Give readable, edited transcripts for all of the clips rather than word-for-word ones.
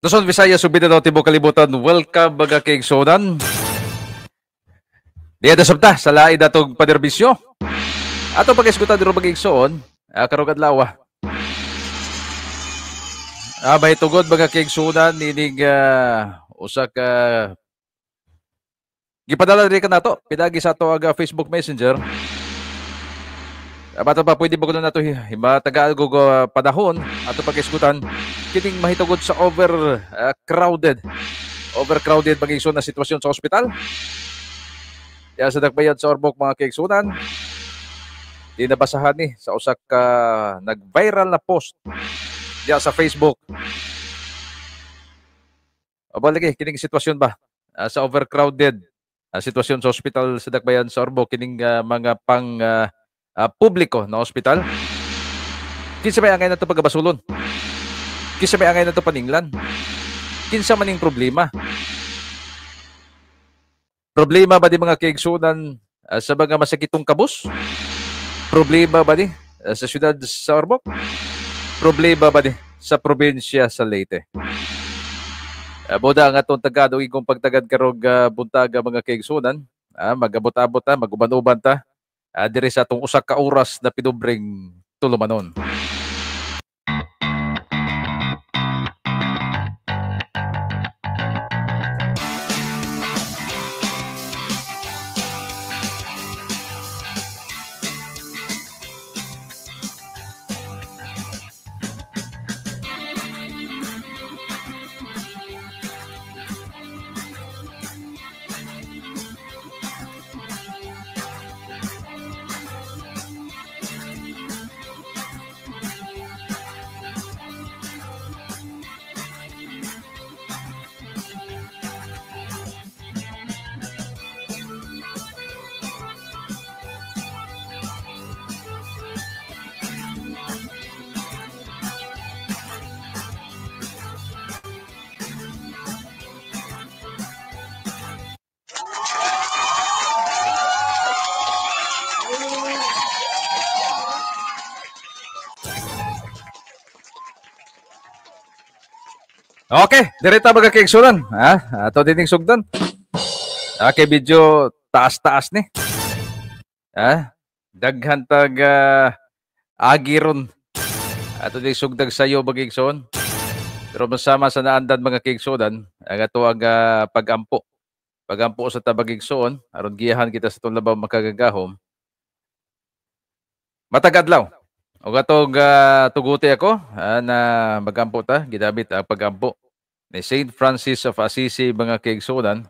Luzon, Visayas, ug Mindanao, tibuok kalibutan. Welcome, mga kaigsuonan. Diya sabta sa lain natong panerbisyo. Ato pag-isgutan diri, mga igsoon, karong adlaw. May tugod, mga kaigsuonan, nining usa ka gipadala diri kanato pinaagi sa ato ang Facebook Messenger. Bata pa pwede ba kuno nato matagaan og panahon ato pag-isgutan kining mahitungod sa overcrowded, mga igsoon, na sitwasyon sa ospital. Ya sa Dakbayan sa Ormoc, mga kaigsunan. Di nabasahan ni sa usa ka nag-viral na post diya sa Facebook. Aba lagi kining sitwasyon ba sa overcrowded sitwasyon sa ospital sa Dakbayan sa Ormoc, kining mga pang publiko na ospital. Kinsa may angay nato pagabasulon? Kinsa may angay nato paninglan? Kinsa maning problema? Problema ba di, mga kaigsunan, sa mga masakitong kabus? Problema ba di sa syudad sa Ormoc? Problema ba di sa probinsya sa Leyte? Boda ang atong tagad o igong pagtagad karong buntaga, mga kaigsunan. Magabot-abot ta, maguban-uban ta diri sa atong usa ka oras na pinubreng tulumanon. Okay, direta, mga kaigsunan. Ha? Ato dining sugdan. Okay, video taas-taas ni. Ha? Daghan tag agi ron. Ato ding sugdag sayo, mga kaigsoon. Pero masama sa naandan, mga kaigsunan, ang ato ang pagampo. Pagampo sa tabag, igsoon, aron giyahan kita sa atong labaw makagagahom. Matag adlaw. Og atong tuguti ako na magampo ta, gidabit ang pagampo ni Saint Francis of Assisi, mga kaigsunan.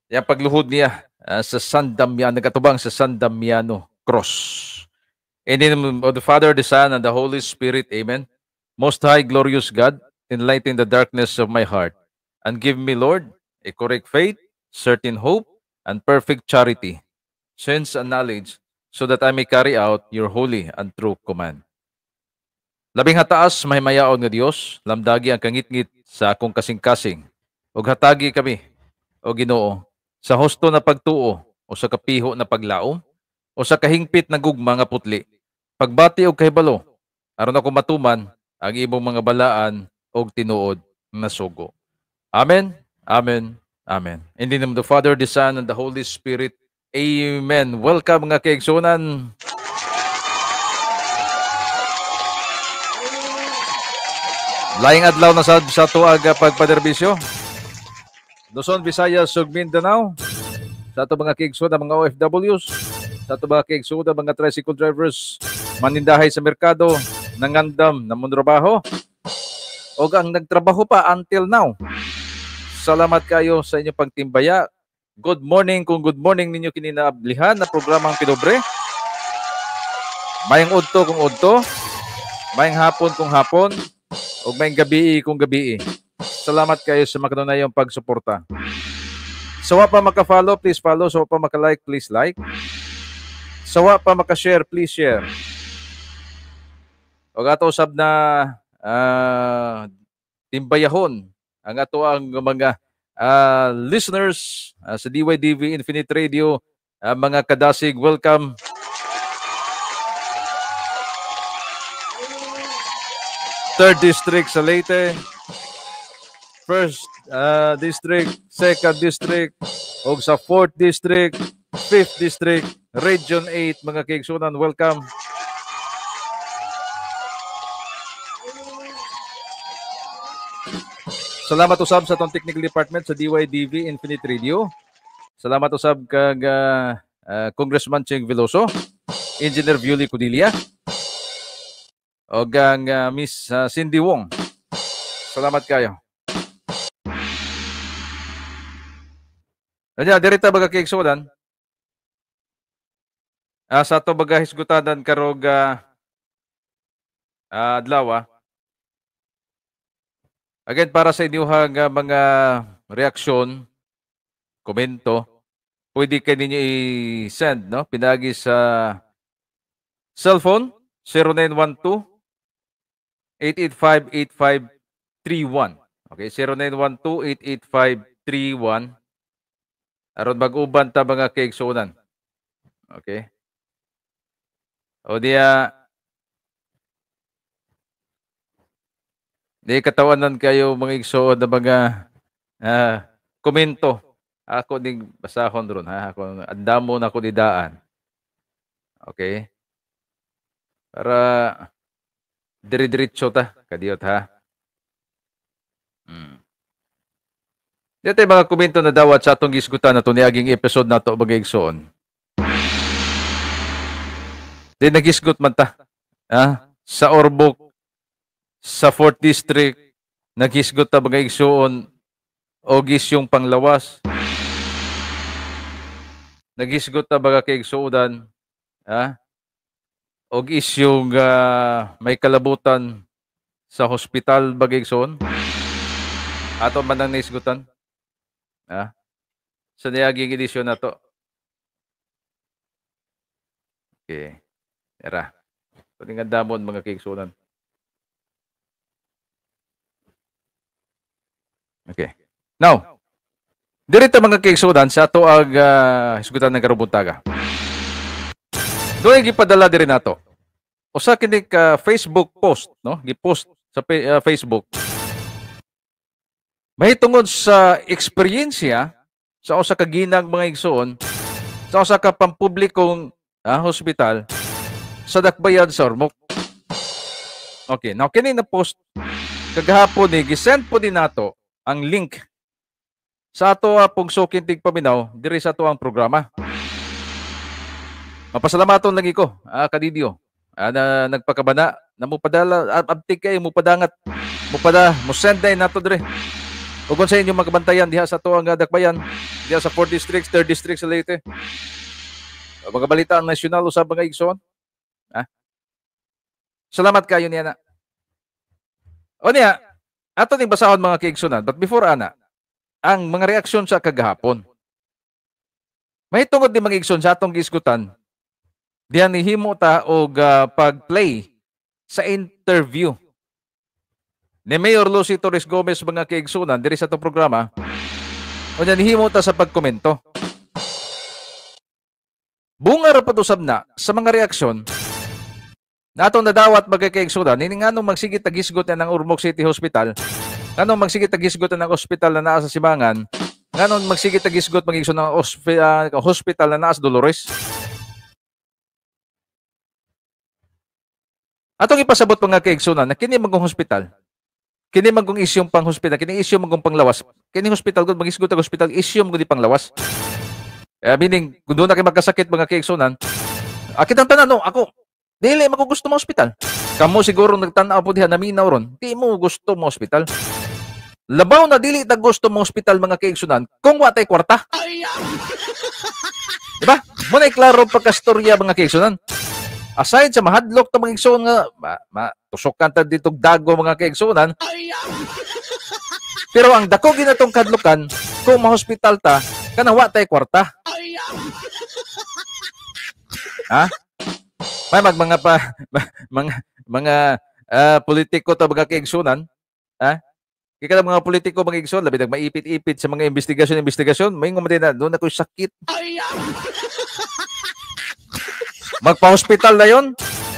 Yang pagluhod niya sa San Damiano, nagatubang sa San Damiano Cross. In the name of the Father, the Son, and the Holy Spirit. Amen. Most High, glorious God, enlighten the darkness of my heart, and give me, Lord, a correct faith, certain hope, and perfect charity, sense and knowledge, so that I may carry out your holy and true command. Labing hataas, mahimayaon nga Dios, lamdagi ang kangitngit sa akong kasing-kasing, ug hatagi kami, o Ginoo, sa husto na pagtuo o sa kapiho na paglaom o sa kahingpit na gugma nga putli. Pagbati og kahibalo aron ako matuman ang imong mga balaan og tinuod na sugo. Amen. Amen. Amen. In the name of the Father, the Son, and the Holy Spirit. Amen. Welcome, mga kaigsunan. Laing adlaw na sa tuag pagpaderbisyo. Luzon, Visayas ug Mindanao. Sa ato mga kaigsunan, mga OFWs, sa ato mga kaigsunan, mga tricycle drivers, manindahay sa merkado, nangandam, namunrabaho, o ang nagtrabaho pa until now. Salamat kayo sa inyong pagtimbaya. Good morning kung good morning ninyo kininablihan na programang Pinobre. Mayang udto kung udto, mayang hapon kung hapon, ug mayang gabi kung gabi. Salamat kayo sa makanunayong pagsuporta. Sa wa pa maka-follow, please follow. Sa wa pa maka-like, please like. Sa wa pa maka-share, please share. Og ato usab na timbayahon ang ato ang mga listeners sa DYDV Infinite Radio, mga kadasig, welcome. 3rd District sa Leyte, 1st District, 2nd District, ug sa 4th District, 5th District, Region 8, mga kaigsunan, welcome. Salamat usab sa atong technical department sa DYDV Infinite Radio. Salamat usab kag Congressman Cheng Veloso, Engineer Violi Codilia, og ang Miss Cindy Wong. Salamat kayo. Kanya direta baga kaigsunan. Sa ato baga hisgutanan karog adlaw. Again, para sa inyong mga reaksyon, komento, pwede kayo ninyo i-send, no? Pinagi sa cellphone, 0912-885-8531. Okay, 0912-885-31. Aron mag-uban ta mga kaigsuonan. Okay. O diya, di katawanan kayo mga igsoon na mga komento. Ako ding basahon ron, ha. Ako andamo na ako didaan. Okay? Para dire-diretso ta kadiyot, ha. Dito mga komento na dawat sa atong gisgutan na to niaging episode nato mga igsoon. Di nagisgot man ta, ha? Sa Ormoc, sa 4th District, naghisgot ta mga igsuon og isyong panglawas. Naghisgot ta mga kaigsuonan, ha? Og isyong may kalabutan sa hospital mga igsuon. Ato man ang nahisgutan, ha? Sa niaging edisyon nato. Okay. Era. Paningan damon mga kaigsuonan. Okay. Now, dirito mga kaigsuonan sa ato ag hisgutan ng karong buntaga. Doon gipadala diri nato. Usa kini ka Facebook post, no? Gipost sa Facebook. Mahitungod sa eksperyensya sa usa ka ginang mga igsoon sa usa ka pampublikong hospital sa Dakbayan sa Ormoc. Okay, now kini na post kagahapon ni gisend po din nato ang link sa ato pong suking tigpaminaw diri sa ato ang programa. Mapasalamaton lagi ko kadidyo na nagpakabana na mupadala abtik kay mupadangat mupada mo send day nato diri. Ug sa inyong magabantayan diha sa ato ang Dakbayan, diha sa 4th District, 3rd District sa Leyte. Mga balita ang nasyonal usab mga igsoon. Ha? Salamat kayo niya na. O niya, ato ning basahon mga kaigsunan, but before ana, ang mga reaksyon sa kagahapon. Mahitungod ni mga igsoon sa atong gisgutan, diyan nihimo ta og pag-play sa interview ni Mayor Lucy Torres Gomez mga kaigsunan diri sa atong programa. O niya nihimo ta sa pagkomento. Bunga ra pud usab na sa mga reaksyon na atong nadawat mga kaigsunan, ini nganong magsigit tagisgot na ng Ormoc City Hospital, nganong magsigit tagisgot na ng ospital na naa sa Simangan, nganong magsigit tagisgot mga igsoon ng hospital na naa sa Dolores. Atong ipasabot mga kaigsunan na kini magong hospital, kini magong isyong pang hospital, kini isyong magong panglawas, kini hospital gud magisgot ang hospital isyong gud panglawas. Meaning kung doon na kay magkasakit mga kaigsunan, kitang tanan no, ako dili man ko gusto mo hospital. Kamo siguro nagtan-aw po diha naminaw ron. Di mo gusto mo hospital. Labaw na dili ta gusto mo hospital mga kaigsunan kung wa tay kwarta. Diba? Mo na klaro pagkastorya mga kaigsunan. Aside sa mahadlok ta mga igsoon nga tusukan ta ditog dago mga kaigsunan. Pero ang dako ginatong kadlokan kung mahospital ta kanang wa tay kwarta. Ha? May mga pa mga politiko ta mga kaigsunan, ha? Kaya mga politiko mga igsoon labi nagmaipit-ipit sa mga investigasyon, may din na doon ako'y sakit. Magpa-hospital na yon.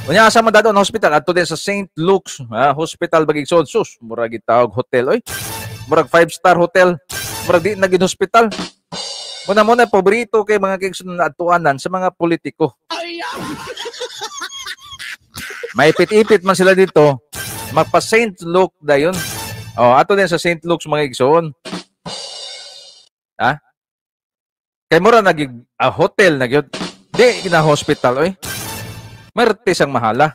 Unya, asa man dadon hospital? Adto din sa St. Luke's Hospital, mga igsoon. Sus, murag gitawag hotel oy. Murag five-star hotel. Murag di na gid hospital. Muna muna paborito kay, mga kaigsoon, na adtuanan sa mga politiko. May ipit-ipit man sila dito. Magpa St. Luke dayon. Oh, ato din sa St. Luke's, mga igsoon. Ha? Kay mura nagig hotel na gyud. Di na hospital oy. Mertis ang mahala.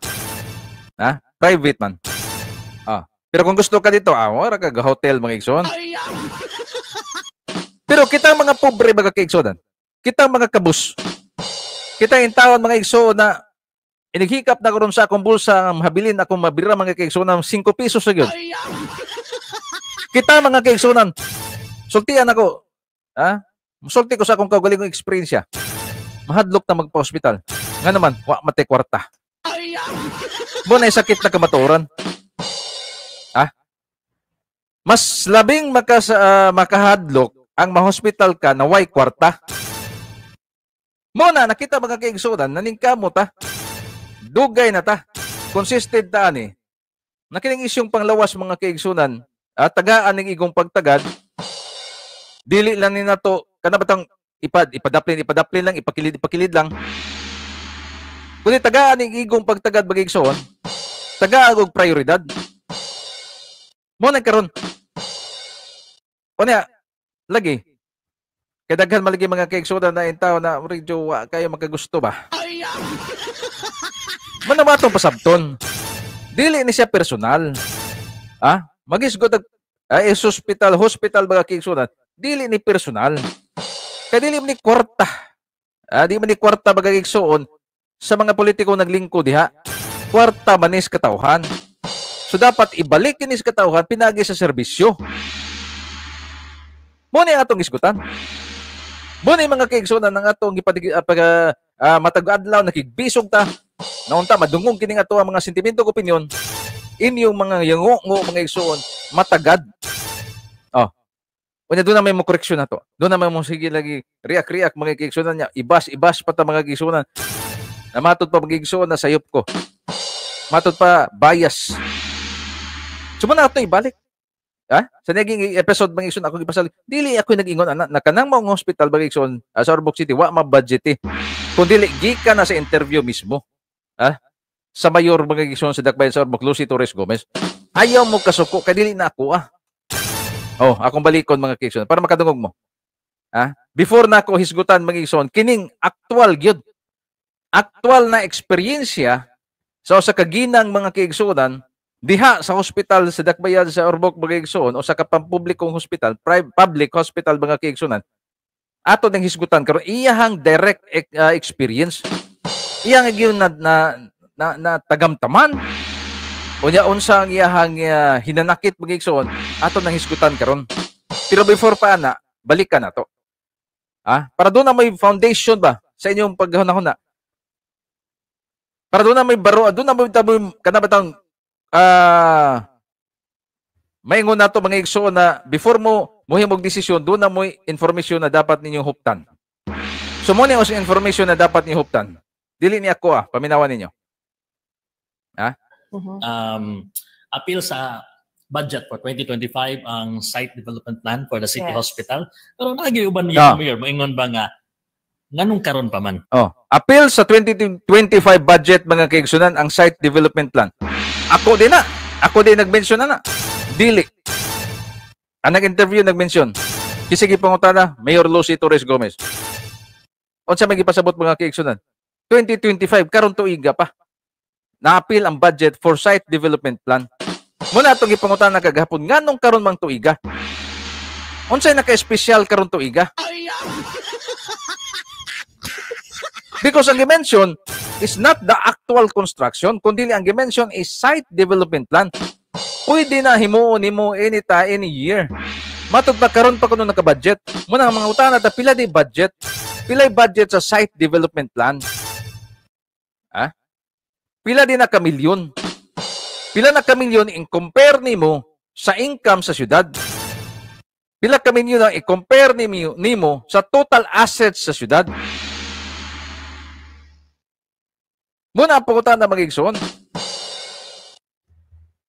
Ha? Private man. Ah. Pero kung gusto ka dito, wala ka hotel, mga igsoon. Pero kita mga pobre, mga kaigsoon, kita mga kabus. Kita yung taon, mga igsoon, na inighikap na karon sa akong bulsa ang habilin akong mabira, mga kaigsoon, 5 pesos sa gyud. Kita, mga kaigsunan, sultian ako. Ha? Musulti ko sa akong kaugalingong eksperyensya. Mahadlok na magpa-hospital. Nga naman, wa mate kwarta. Mo na sakit na kamatuoran. Ha? Mas labing makahadlok ang mahospital ka na way kwarta. Mo na nakita, mga kaigsunan, naningkamo ta. Dugay na ta. Consistent ta ani. Nakining isyong panglawas, mga kaigsunan, at tagaan ning igong pagtagad, dili lang ni nato kana batang ipadaplin ipadaplin lang, ipakilid ipakilid lang. Kundi tagaan ning igong pagtagad, mga igsoon, tagaan og prioridad. Mo na karon. Unya, lagi. Kay daghan malagi, mga kaigsuonan, na intaw na medyo wa kayo magkagusto ba. Mo na atong pasabton. Dili ni siya personal. Ah, magisgot ag ay hospital, hospital, mga kaigsuonan, dili ni personal. Kay dili man ni kwarta. Ah, di man ni kwarta, mga kaigsuon, sa mga politiko naglingkod diha. Kwarta manis katawhan. So dapat ibalik kini sa katawhan pinagi sa serbisyo. Mo ni atong isgutan. Mo ni, mga kaigsuonan, ang atong gipadig pag matag adlaw nakigbisog ta. Naunta madungog kini ato ang mga sentimento ug opinyon. Inyong mga yango mga igsoon matagad. Oh. Unya doon na may mo koreksyon na to. Doon na may mo sige lagi react react, mga kaigsuonan niya. Ibas ibas pa ta, mga kaigsuonan. Namatod pa, mga igsoon, na sayop ko. Matod pa bias. So mo na ato ibalik. Ha? Sa naging episode, mga igsoon, ako gipasal. Dili ako nag-ingon ana na kanang maong hospital, mga igsoon, sa Ormoc City wa ma-budget eh. Kung dili gikan na sa interview mismo. Ha? Sa mayor, mga igsoon, sa Dakbayan sa Ormoc, Lucy Torres Gomez. Ayaw mo kasuko kay dili na ako ah. Oh, akong balikon, mga kaigsoon, para makadungog mo. Ha? Before na ako hisgutan, mga igsoon, kining actual gyud. Actual na eksperyensya sa usa ka ginang, mga kaigsuonan, diha sa hospital sa Dakbayan sa Ormoc, mga igsoon, o sa kapampublikong hospital, private public hospital, mga kaigsuonan, ato nang hisgutan karon iyahang direct experience. Iyang gyud na tagamtaman. Unya unsa ang iyahang hinanakit, mga igsoon, ato nang hisgutan karon. Pero before pa ana, balikan na to. Ah, para doon na may foundation ba sa inyong paghunahuna. Para doon na may baro, doon na may kana batang maingon nato, mga igsoon, na before mo mohimog desisyon, doon na mo'y information na dapat ninyong huptan. So mo ni os information na dapat ninyong huptan. Dili ni ako ah, paminawan ninyo. Ha? Mhm. Appeal sa budget for 2025 ang site development plan for the city hospital. Pero naagi uban niya, Mayor, moingon ba nga nganong karon pa man? Oh, appeal sa 2025 budget, mga kaigsunan, ang site development plan. Ako din na. Ako din nag-mention na na. Dili. Ang nag-interview nag-mention. Kisigi pangutana, Mayor Lucy Torres Gomez. Unsa may gipasabot, mga kaigsunan? 2025 karon tuiga pa. Na-appeal ang budget for site development plan. Muna atong gipangutana kagahapon, nganong karon mang tuiga? Unsay naka-espesyal karon tuiga? Because ang dimension is not the actual construction, kundi ang dimension is site development plan. Pwede na himuon nimo anytime, any year. Matod pa karon pa kuno naka-budget. Muna ang mga utana ta, pila di budget? Pila budget sa site development plan? Ha? Pila di na ka milyon? Pila na ka milyon in compare nimo sa income sa syudad? Pila ka milyon ang i-compare nimo sa total assets sa syudad? Muna ang pangutana, mga igsoon.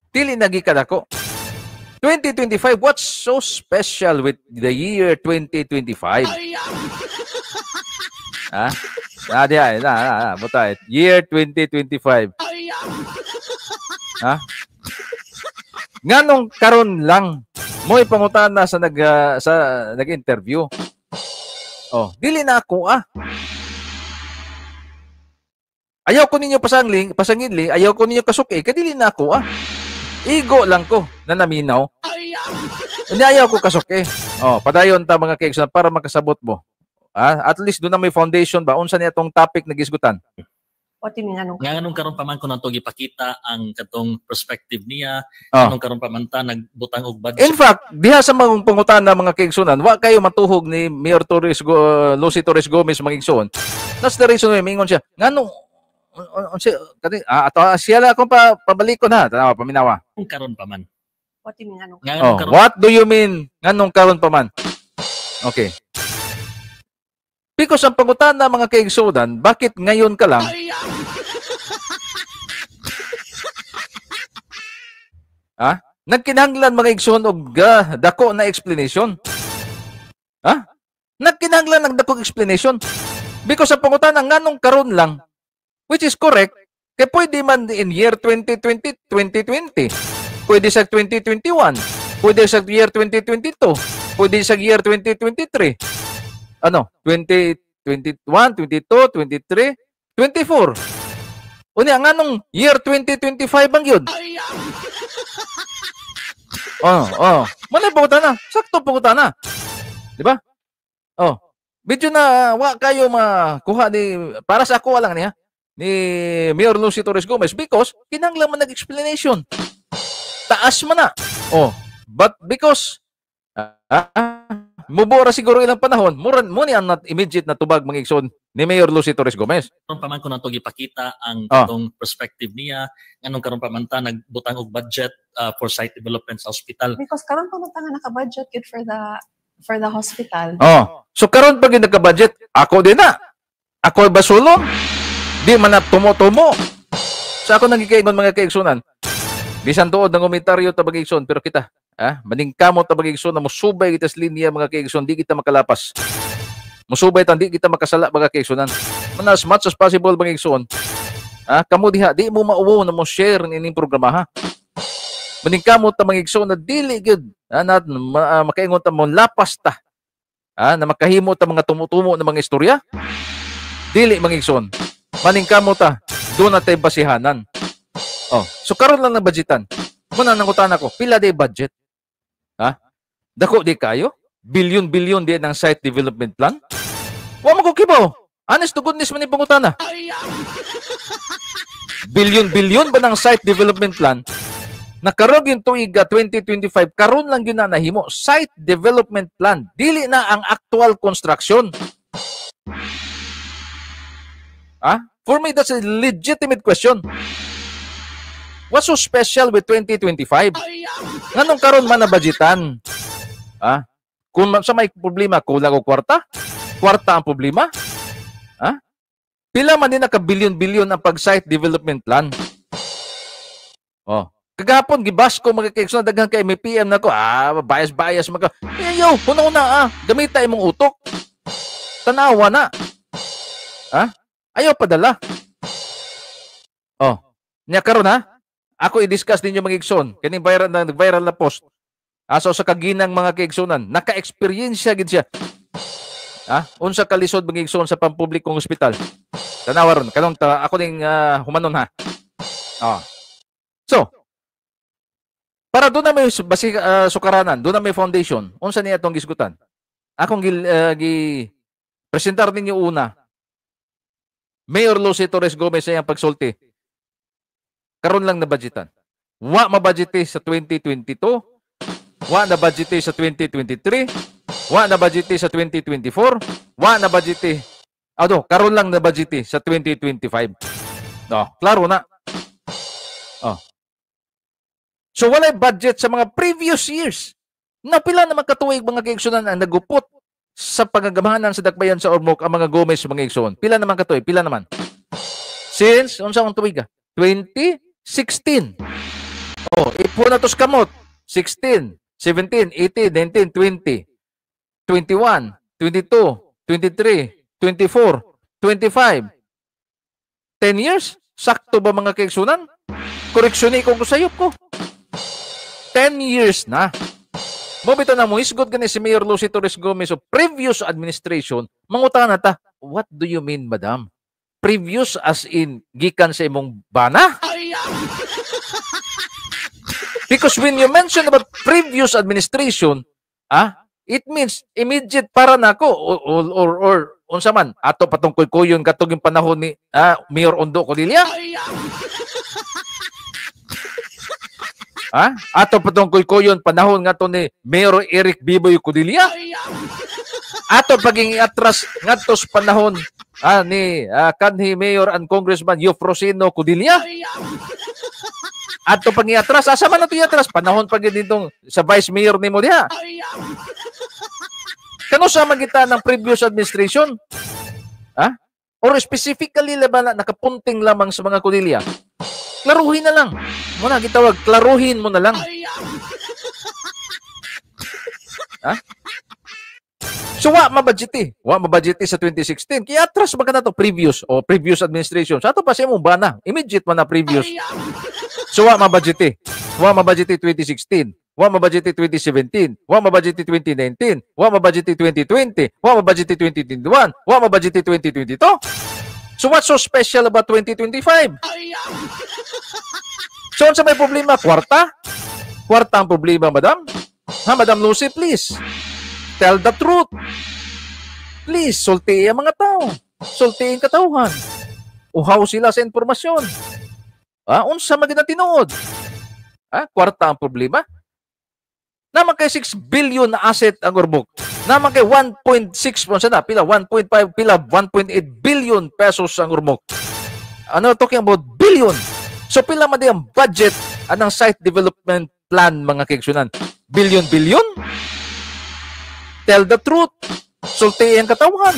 Dili na gikadako. 2025, what's so special with the year 2025? Ha? Ah, di ay, na, na, na, buta. Year 2025. Ha? Nganong karon lang mo ipangutana sa nag-interview? Oh, dili na ako ah. Ayaw ko ninyo pasangling, pasangili, ayaw ko ninyo kasuki, kay dili na ako ah. Igo lang ko na naminaw. Hindi, ayaw ko kasuki. Oh, padayon ta, mga kaigsoon, para makasabot mo. Ah, at least doon na may foundation ba unsa niya tong topic na gisgutan. What do you mean, anong Nga nganong karon pa man kuno to gipakita ang katong perspective niya, nganong karon pa man ta nagbutang og budget? In fact, diha sa mga pangutana, mga kaigsunan, wa kayo matuhog ni Mayor Lucy Torres Gomez, mga igsoon. That's the reason why mingon siya. Ngano unsa kani ato siya lang akong pabalikon ha. Tanawa, paminawa. Karon pa man. What do you mean, anong Nga nganong Oh, karon what do you mean nganong karon pa man? Okay. Because ang pangutana, mga kaigsunan, bakit ngayon ka lang? Ha? Nagkinahanglan, mga igsoon, og dako na explanation. Ha? Nagkinahanglan ng dakong explanation. Because ang pangutana nganong karon lang, which is correct, kay pwede man in year 2020, 2020. Pwede sa 2021, pwede sa year 2022, pwede sa year 2023. Ano? 2021, 22, 23, 24. Unya, nganong year 2025 ang yun? Oh. Manay pangutana. Sakto pangutana. Di ba? Oh. Medyo na wa kayo makuha ni, para sa ako lang niya, ni Mayor Lucy Torres Gomez because kinahanglan man nag-explanation. Taas man na. Oh, but because mubora siguro ilang panahon, mura mo ni ang not immediate na tubag, mga igsoon, ni Mayor Lucy Torres Gomez. Pa man kuno to gipakita ang katong perspective niya, nganong karon pa man ta nagbutang og budget for site development sa hospital? Because karon pa man ta nga naka-budget gyud for the hospital. Oh. So karon pa gyud nagka-budget, ako din na. Ako basulong. Di man na tumo-tumo. Sa ako nagikaingon, mga kaigsunan. Bisan tuod ng komentaryo ta, mga igsoon, pero kita, maningkamot ta, mga igsoon, na musubay kita sa linya, mga kaigsoon, di kita makalapas. Musubay ta, di kita makasala, mga kaigsunan. Man as much as possible, mga igsoon, kamo diha di mo mauwaw na mo share ining programa ha. Maningkamot ta, mga igsoon, na dili gyud na makaingon ta mo lapas ta. Na makahimo ta mga tumutumo na mga istorya. Dili, mga igsoon. Maningkamot ta, doon na tayo basihanan. Oh, so karon lang na budgetan. Muna nangutan ako, pila day budget? Ha? Dako di kayo? Billion-billion di ng site development plan? Wa man ko kibaw. Honest to goodness man ni pangutana. Billion-billion ba ng site development plan? Nakarog yung tuig 2025, karon lang yun na nahimo. Site development plan. Dili na ang actual construction. Ha? For me, that's a legitimate question. What's so special with 2025? Nganong karon man na budgetan? Ah, kung sa may problema, kulang og kwarta? Kwarta ang problema? Ah? Pila man din naka-billion-billion ang pag-site development plan? Oh. Kagapon gibas ko, mga kaigsoon, daghan kay may PM na ko, bias-bias maka. Yo, puno na gamita imong utok. Tanawa na. Ayaw padala. Oh. Nya karon ha? Ako i-discuss ninyo, mga igsoon, kining viral na nag-viral na post. Aso sa kaginang, mga kaigsunan, naka-experience gid siya. Unsa kalisod, mga igsoon, sa pampublikong ospital. Tanawa ron, kanong ta, ako ning humanon ha. Oh. So, para doon na may sukaranan, doon na may foundation, unsa niya atong gisgutan? Akong gi presentar ninyo una. Mayor Lucy Torres Gomez sa iyang pagsulti. Karon lang na budgetan. Wa mabudgete sa 2022, wa na budgete sa 2023, wa na budgete sa 2024, wa na budgete. Ano, karon lang na budgete sa 2025. No, klaro na. Oh. So walay budget sa mga previous years. Na pila naman katuig, mga kaigsunan, ang nagupot sa pagagamahanan sa Dakbayan sa Ormoc ang mga Gomez, mga igsoon? Pila naman katuig? Pila naman? Since unsa ang tuig? 2016. Oh, ipo na tos kamot. 16, 17, 18, 19, 20, 21, 22, 23, 24, 25. 10 years? Sakto ba, mga kaigsunan? Koreksyon ni kung kusayop ko. 10 years na. Mo bitaw na mo isgot gani si Mayor Lucy Torres Gomez of previous administration, mangutana ta, what do you mean, madam? Previous as in gikan sa imong bana? Because when you mention about previous administration, it means immediate para nako or unsa man ato patungkoy kuyon katong yung panahon ni Mayor Ondo Codilla. Ato patungkoy kuyon panahon ngadto ni Mayor Eric Biboy Codilla. Ato paging iatras ngadto sa panahon ni kanhi Mayor and Congressman Eufrosino Codilla. Ato pag iatras, asa man nato iatras? Panahon pa gid nitong sa Vice Mayor nimo diha. Kano sa man kita ng previous administration? Ha? Or specifically laban na nakapunting lamang sa mga Codilla? Klaruhin na lang. Muna gitawag, klaruhin mo na lang. Ha? So wa mabudgeti. Wa mabudgeti sa 2016. Kaya atras ba ka na to previous o previous administration? Sa ato pa siya mong bana. Immediate man na previous. So wa mabudgeti. Wa mabudgeti 2016. Wa mabudgeti 2017. Wa mabudgeti 2019. Wa mabudgeti 2020. Wa mabudgeti 2021. Wa mabudgeti 2022. So what's so special about 2025? So unsa may problema? Kwarta? Kwarta ang problema, madam? Ha, Madam Lucy, please. Tell the truth. Please, sultiin ang mga tao. Sultiin katawhan. Uhaw sila sa impormasyon. Unsa man gid ang tinuod? Kwarta ang problema? Naman kay 6 billion na asset ang Ormoc. Naman kay 1.6 na pila 1.5 pila 1.8 billion pesos ang Ormoc. Ano talking about billion? So pila man di ang budget anang site development plan, mga kaigsunan? Billion billion? Tell the truth. Sulti ang katawhan.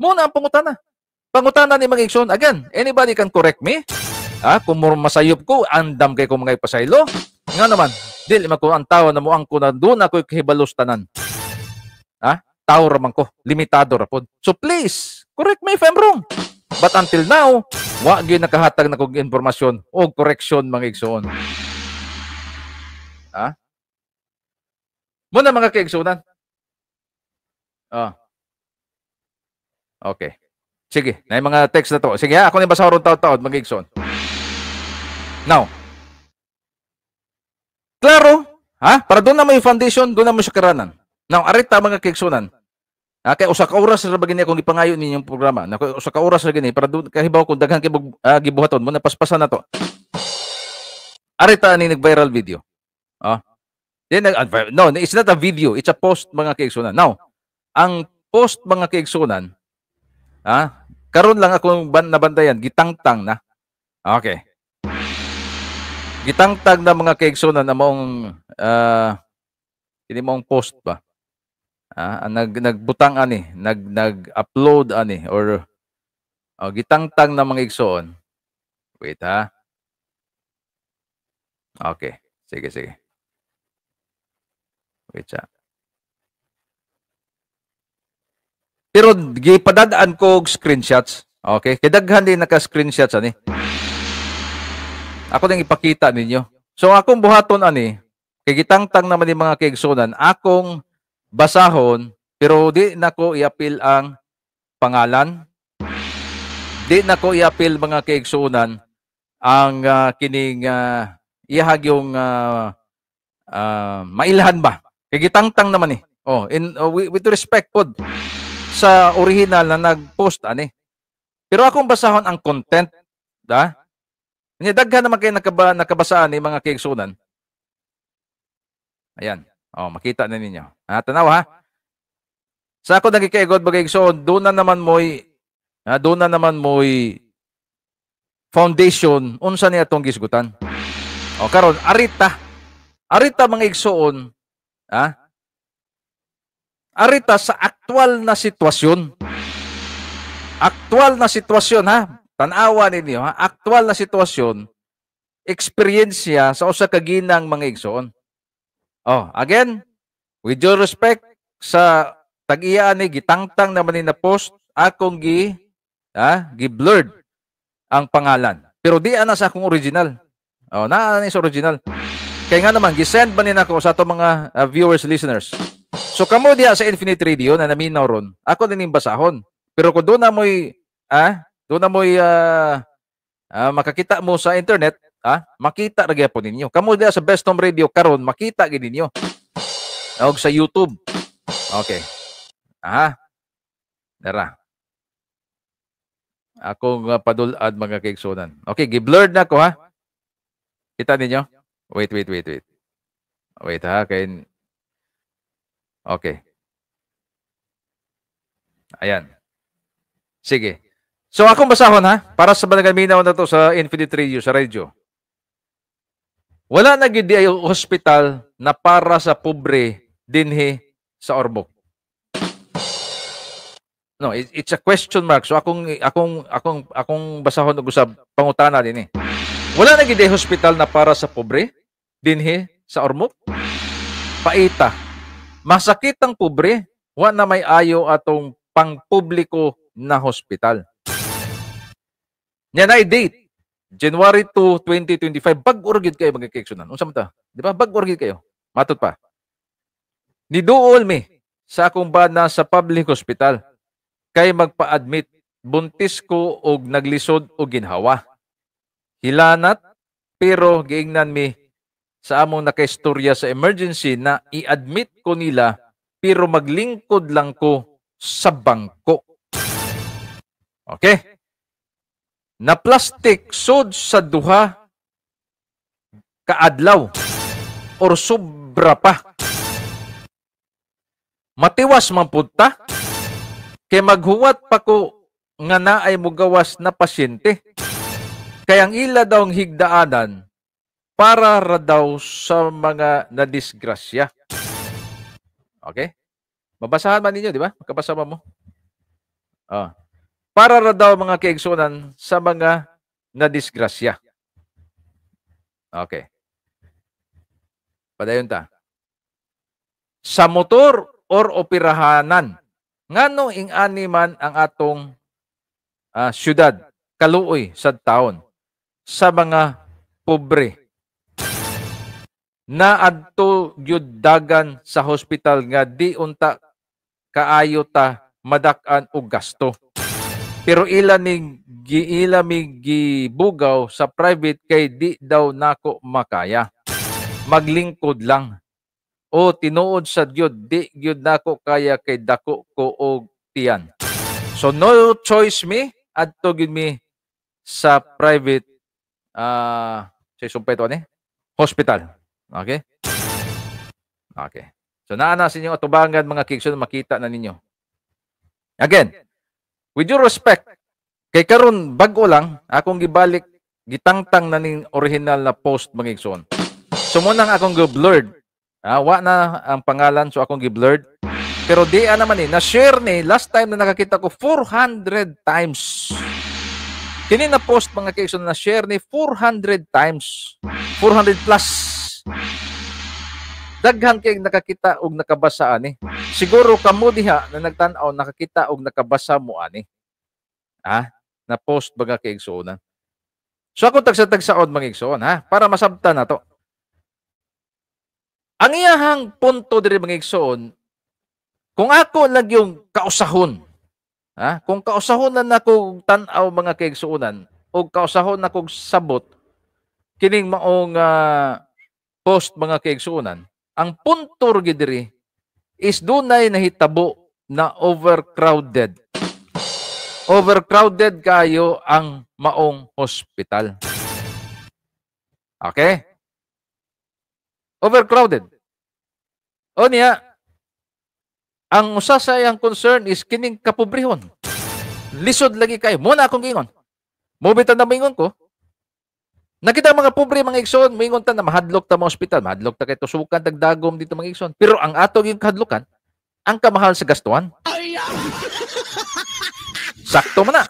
Muna ang pangutana. Pangutana ni mga igsoon. Again, anybody can correct me. Kung masayop ko, andam kay ko mga ipasaylo. Nga naman, dili man ko ang tao na muang ko na doon ako'y kahibalos tanan. Tao raman ko. Limitado ra pod. So please, correct me if I'm wrong. But until now, wa gyud nakahatag na kog impormasyon o correction, mga igsoon. Muna mga kaigsunan. Okay. Sige, na yung mga text na to. Sige, ako ni basahon taod-taod, mga igsoon. Now, klaro, ha? Para doon na may foundation, doon na mo sa karanan. Now, arita mga kaigsunan. Kay usa ka oras ra ba gini akong gipangayo ninyong programa. Na usa ka oras ra gini para doon kahibaw kung daghan kay gibuhaton mo na paspasan na to. Arita ani nag-viral video. Then, no, it's not a video, it's a post, mga kaigsunan. Now, ang post, mga kaigsunan, karon lang akong nabantayan, gitangtang na. Okay. Gitangtang na, mga kaigsunan, na maong kini maong post ba? Nagbutang ani, nag-upload ani or gitangtang na, mga igsoon. Wait ha. Okay. Sige, sige. Wait siya. Pero gipadadaan ko og screenshots. Okay? Kay daghan din naka-screenshots ani. Ako nang ipakita ninyo. So akong buhaton ani, kay gitangtang naman ni mga kaigsunan, akong basahon pero di nako iapil ang pangalan. Di nako iapil, mga kaigsunan, ang kining iyahag yung mailhan ba? Kay gitangtang naman eh. Oh, with respect pod sa original na nag-post ani. Pero akong basahon ang content, da? Nya daghan naman kay nakabasaan ni mga kaigsunan. Ayan. Oh, makita na ninyo. Tanaw ha. Sa ako nagikaigod mga igsoon, doon na naman mo'y foundation unsa niya atong gisgutan. O karon arita. Arita mga igsoon, arita sa aktual na sitwasyon. Aktual na sitwasyon ha. Tan-awa ninyo ha, aktual na sitwasyon, eksperyensya sa usa ka ginang, mga igsoon. Oh, again, with due respect sa tag-iya ni, gitangtang naman ni na post, akong gi blurred ang pangalan. Pero di ana sa akong original. Oh, naa ni sa original. Kaya nga naman gisend ba ni nako sa ato mga viewers, listeners. So kamo diha sa Infinite Radio na naminaw ron, ako din basahon. Pero kung doon na mo'y makakita mo sa internet, makita ra gyapon ninyo. Kamo diha sa Best Home Radio karon, makita gid ninyo. Og sa YouTube. Okay. Aha. Dara. Ako nga padulad, mga kaigsunan. Okay, gi-blurred na ko ha. Kita ninyo? Wait, wait, wait, wait. Wait ha, kay. Okay. Ayan. Sige. So akong basahon ha, para sa mga minaw na to sa Infinite Radio, sa radio. Wala na gid ay hospital na para sa pobre dinhi sa Ormoc. No, it's a question mark. So akong basahon og usab pangutana dinhi. Wala na gid ay hospital na para sa pobre dinhi sa Ormoc? Paita. Masakit ang pobre, wa na may ayo atong pangpubliko na hospital. Nya na date January 2, 2025. Bag-o ra gyud kayo, mga kaigsunan. Unsa man ta? Di ba? Bag-o ra gyud kayo. Matod pa. Niduol mi sa akong bana sa public hospital kay magpa-admit, buntis ko og naglisod og ginhawa. Hilanat, pero giingnan mi sa among nakaistorya sa emergency na i-admit ko nila pero maglingkod lang ko sa bangko. Okay? Na plastic sod sa 2 kaadlaw or sobra pa. Matiwas man pud ta kay maghuwat pa ko nga naay mugawas na pasyente. Kay ang ila daw ang higdaanan para ra daw sa mga nadisgrasya. Okay? Mabasahan man ninyo, di ba? Makabasa ba mo? Ah. Para ra daw, mga kaigsunan, sa mga nadisgrasya. Okay. Padayon ta. Sa motor or operahanan, ngano ing-ani man ang atong syudad, kaluoy sa taon sa mga pobre na adto gyud dagan sa hospital nga di unta kaayo ta madak-an og gasto. Pero ila ning giila mi gibugaw sa private kay di daw nako makaya. Maglingkod lang. O tinuod sa gyud, di gyud nako kaya kay dako ko og tiyan. So no choice mi, adto gyud mi sa private sa sumpay to ani hospital. Okay? Okay. So naa na sa inyong atubangan, mga kaigsoon, makita na ninyo. Again, with due respect, kay karon bag-o lang akong gibalik, gitangtang na ning original na post, mga igsoon. So mo nang akong gi-blurred. Wa na ang pangalan, so akong gi-blurred. Pero di naman eh, na-share ni last time na nakakita ko 400 times. Kini na post, mga kaigsoon, na share ni 400 times. 400 plus. Daghan kay nakakita og nakabasa ani. Siguro kamo diha na nagtan-aw, nakakita og nakabasa mo ani. Na post, mga kaigsuonan. So ako tagsa-tagsaon, mga igsoon ha, para masabtan nato. Ang iyahang punto diri, mga igsoon, kung ako lang yung kausahon, ha? Kung kausahon na nako tan-aw, mga kaigsuonan, o kausahon na kog sabot kining maong post, mga kaigsuonan, ang punto ra gyud diri is dunay nahitabo na overcrowded. Overcrowded kayo ang maong hospital. Okay? Overcrowded. O niya, ang usa sa iyang concern is kining kapobrehon. Lisod lagi kayo. Muna akong giingon. Mubit na moingon ko. Nakita mga pobre, mga igsoon, moingon ta na mahadlok ta mo ospital, mahadlok ta kay tusukan dagdagom dito, mga igsoon. Pero ang ato yung kahadlokan, ang kamahal sa gastuan. Sakto man na.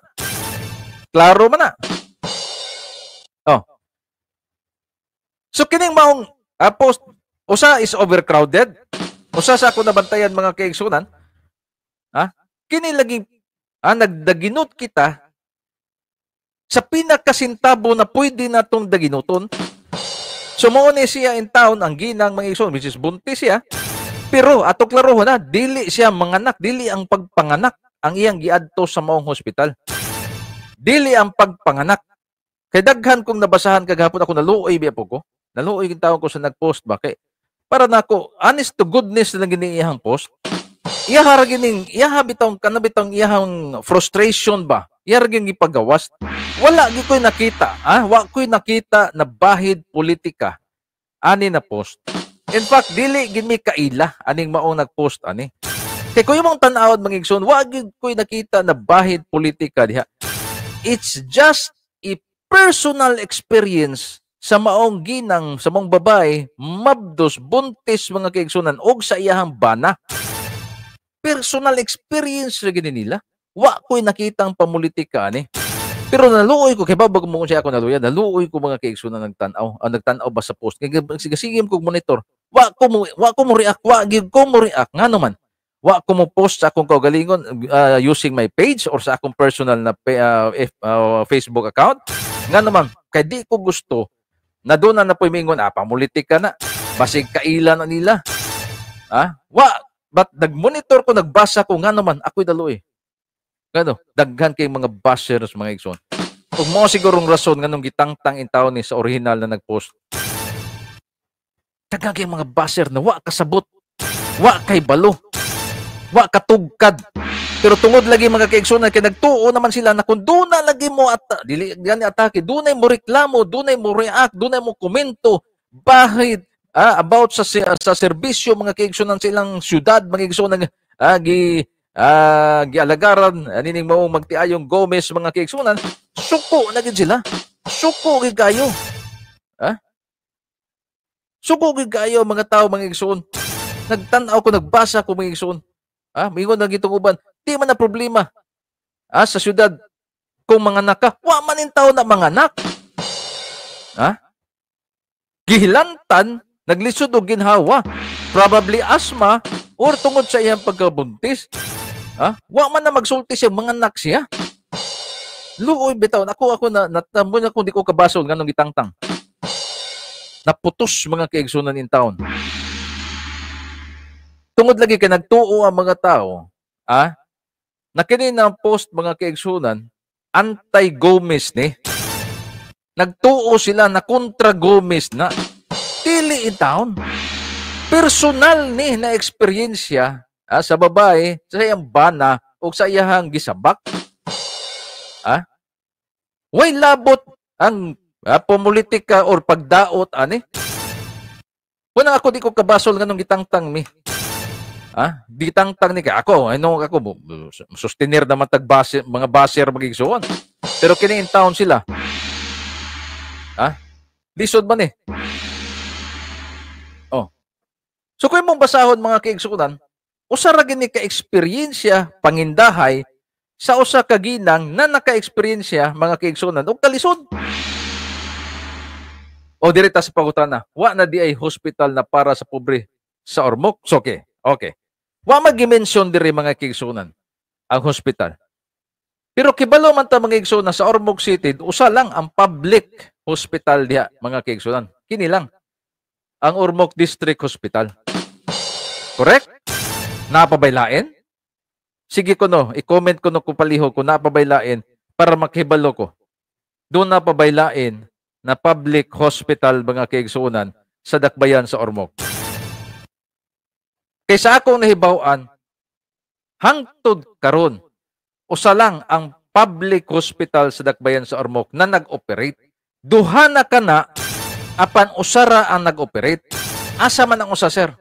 Klaro man na. Oh. So kining maong post, usa is overcrowded. Usa sa ako nabantayan, mga kaigsunan. Ha? Kini lagi nagdaginot kita sa pinakasintabo na pwede natong daginuton. So mao ni siya in town ang ginang, mga igsoon, which is buntis siya. Pero ato klarohon na, dili siya manganak, dili ang pagpanganak ang iyang giadto sa maong hospital. Dili ang pagpanganak. Kay daghan kong nabasahan kagahapon, ako naluoy biya po ko. Naluoy gid tawo ko sa nagpost ba kay para nako, honest to goodness lang gini iyang post. Iya ra gining iya bitong kana bitong iyang frustration ba. Iya ra gining gipagawas. Wala gyud ko'y nakita, ah, wa ko'y nakita na bahid politika ani na post. In fact, dili gid mi kaila aning maong nagpost ani. Kay kung imong tan-awon, mga igsoon, wa gyud ko'y nakita na bahid politika diha. It's just a personal experience sa maong ginang, sa maong babae, mabdos, buntis, mga kaigsunan, og sa iyahang bana. Personal experience ra gini nila. Wa ko'y nakitang pamulitika ani. Pero naluoy ko, kay babag mo siya ako naluya, naluoy ko, mga kaigsunan, nagtan-aw, nagtan-aw ba sa post. Kay sige sige ko monitor. Wa ko mo react, wa gyud ko mo react, ngano man? Wa ko mo post sa akong kaugalingon using my page or sa akong personal na Facebook account. Ngano man, kay di ko gusto na doon na napoy mingon, pamulitika na. Basig kaila na nila. Ah, wa but nagmonitor ko, nagbasa ko, ngano man, ako'y naluoy. Ngano, daghan kay mga bashers, mga igsoon. Ug mao sigurong rason nganong gitangtang in taon ni sa original na nagpost. Daghan kay mga basher na wa kasabot, wa kay balo, wa katugkad. Pero tungod lagi, mga kaigsunan, kay nagtuo naman sila na kung doon na lagi mo at dili gani atake, dunay mo reklamo, dunay mo react, dunay mo komento, bahid about sa serbisyo, mga kaigsunan, sa ilang syudad, mga kaigsunan, gi gialagaran anining mao magtiayong Gomez, mga kaigsunan, suko na gid sila. Suko gid kayo. Ha? Suko gid kayo mga tao, mga igsoon. Nagtan-aw ko, nagbasa ko, mga igsoon. Mingon na gitong uban, di man na problema. Sa syudad kung manganak ka, wa man in tao na manganak. Ha? Gihilantan, naglisod og ginhawa. Probably asthma or tungod sa iyang pagkabuntis. Ha? Wa man na magsulti siya, manganak siya. Luoy bitaw. Ako na natamo na kung di ko kabasol nganong gitangtang. Naputos, mga kaigsunan, in town. Tungod lagi kay nagtuo ang mga tao, na kini na post, mga kaigsunan, anti-Gomez ni. Nagtuo sila na kontra Gomez na. Dili in town. Personal ni na eksperyensya sa babae, sa iyang bana o sa iyahang gisabak. Way labot ang pumulitika or pagdaot ani. Wala, ako di ko kabasol nganong gitangtang mi. Gitangtang ni kay ako, ano ako sustenir naman tag base, mga basher, magigsuon. Pero kini in town sila. Lisod man eh. Oh. So kung imong basahon, mga kaigsuonan, usa ra gini ka eksperyensya pangindahay sa usa ka ginang na naka-eksperyensya, mga kaigsuonan, og kalisod. O diri ta sa pangutana, wa na di ay hospital na para sa pobre sa Ormoc? So, okay. Okay. Wa mag-mention diri, mga kaigsuonan, ang hospital. Pero kibalo man ta, mga igsoon, sa Ormoc City, usa lang ang public hospital diha, mga kaigsuonan. Kini lang ang Ormoc District Hospital. Correct? Napabaylain? Sige ko no, i-comment ko no kung palihog kung napabaylain para makibalo ko. Doon napabaylain na public hospital, mga kaigsuonan, sa Dakbayan sa Ormoc. Kaysa akong nahibaw-an, hangtod karon, usa lang ang public hospital sa Dakbayan sa Ormoc na nag-operate. Duha na kana apan usara ang nag-operate. Asa man ang usa, sir?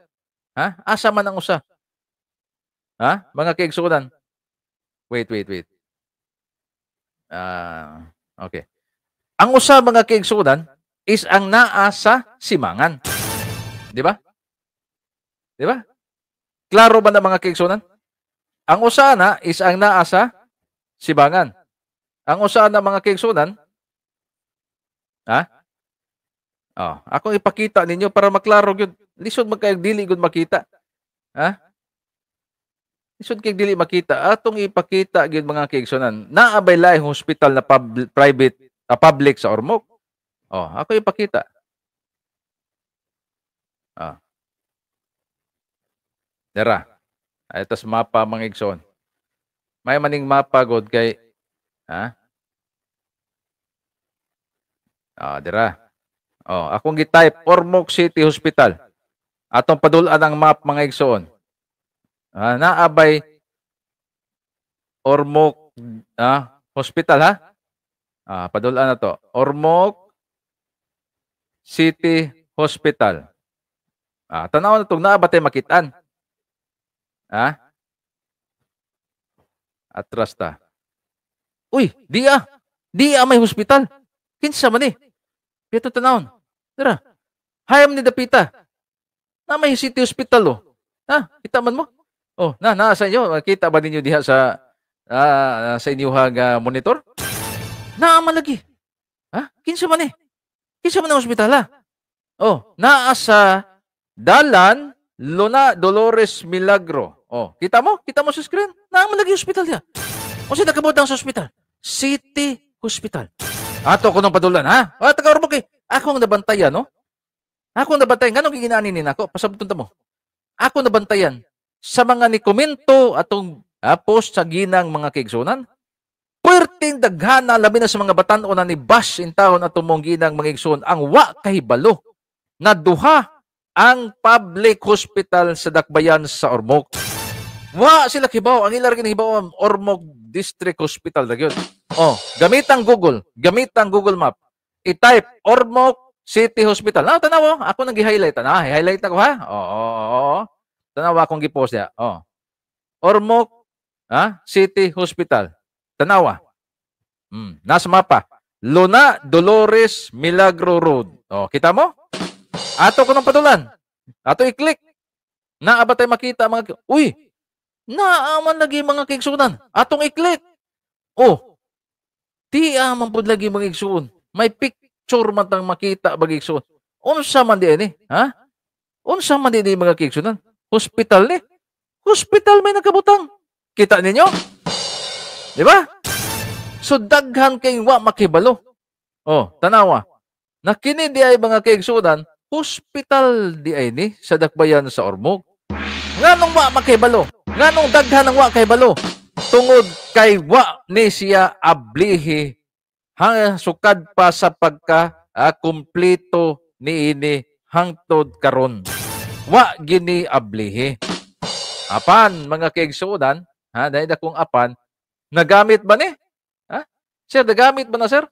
Ha? Asa man ang usa? Ha? Mga kaigsuonan. Wait, wait, wait. Okay. Ang usa, mga kaigsuonan, is ang naa sa Simangan. Di ba? Di ba? Klaro ba na, mga kaigsuonan? Ang usa na is ang naa sa Simangan. Ang usa na, mga kaigsunan, ha? Oh, akong ipakita ninyo para maklaro gyud. Lisod man kayog dili gud makita. Ha? Lisod kay dili makita. Atong ipakita gyud, mga kaigsunan. Naa bay laing hospital na private, public sa Ormoc? Oh, ako ipakita. Ah. Dira. Ay tas mapa, mga igsoon. May maning mapa god kay, ha? Ah, dira. Oh, akong gi-type Ormoc City Hospital. Atong padul-an ang map, mga igsoon. Ah, naa bay Ormoc Hospital, ha? Ah, padul-an na to. Ormoc City Hospital. Ah, tanaw na to, naa ba tay makitaan? Ha? Atras ta. Uy, di ah. Di ah may hospital. Kinsa man ni? Pito tanawon. Dira. Hayam ni dapita. Na may city hospital oh. Ha? Kita man mo? Oh, na naa sa inyo. Kita ba ninyo diha sa inyong monitor? Naa man lagi. Ha? Kinsa man ni? Kinsa man ang hospital ha? Oh, naa sa Dalan Luna Dolores Milagro. Oh, kita mo? Kita mo sa screen? Naa man lagi hospital diha. Unsa nakabutang sa hospital? City Hospital. Ato ko nang padulan, ha? Ah, taga Ormoc eh. Ako ang nabantayan, no? Ako ang nabantayan. Nganong giginani ni nako? Pasabton ta mo. Ako nabantayan sa mga ni komento atong post sa ginang, mga kaigsunan. Perting daghana, labi na sa mga batan-on na ni bash in taon atong mong ginang, mga igsoon, ang wa kahibalo na duha ang public hospital sa Dakbayan sa Ormoc. Wa sila kibaw. Ang ilar ginahibaw, Ormoc District Hospital na gyud. Oh, gamit ang Google Map. I-type Ormoc City Hospital. Ah, tanaw, ako nang gi-highlight. Na, highlight na ko ha. Oo. Tanaw akong gi-post diya. Oh. Ormoc City Hospital. Tanawa. Nasa mapa. Luna Dolores Milagro Road. Oh, kita mo? Ato ko ng padulan. Ato i-click. Naa ba tayo makita mga? Uy! Naa man lagi, mga kaigsunan. Atong i-click. Oh. Di man pud lagi, mga igsuon. May picture man tang makita, mga igsuon. Unsa man di ni? Ha? Unsa man di ni, mga kaigsunan? Hospital ni. Hospital may nakabutang. Kita ninyo? Di ba? So daghan kay wa makibalo. Oh, tanawa. Na kini di ay, mga kaigsunan, hospital di ay ni sa Dakbayan sa Ormoc. Nganong wa makibalo? Nganong daghan ang wa kahibalo? Tungod kay wa ni siya ablihi hang sukad pa sa pagka kumpleto niini hangtod karon. Wa gini ablihi. Apan, mga kaigsuonan, ha, dahil akong apan, nagamit ba ni? Ha? Sir, nagamit ba na, sir?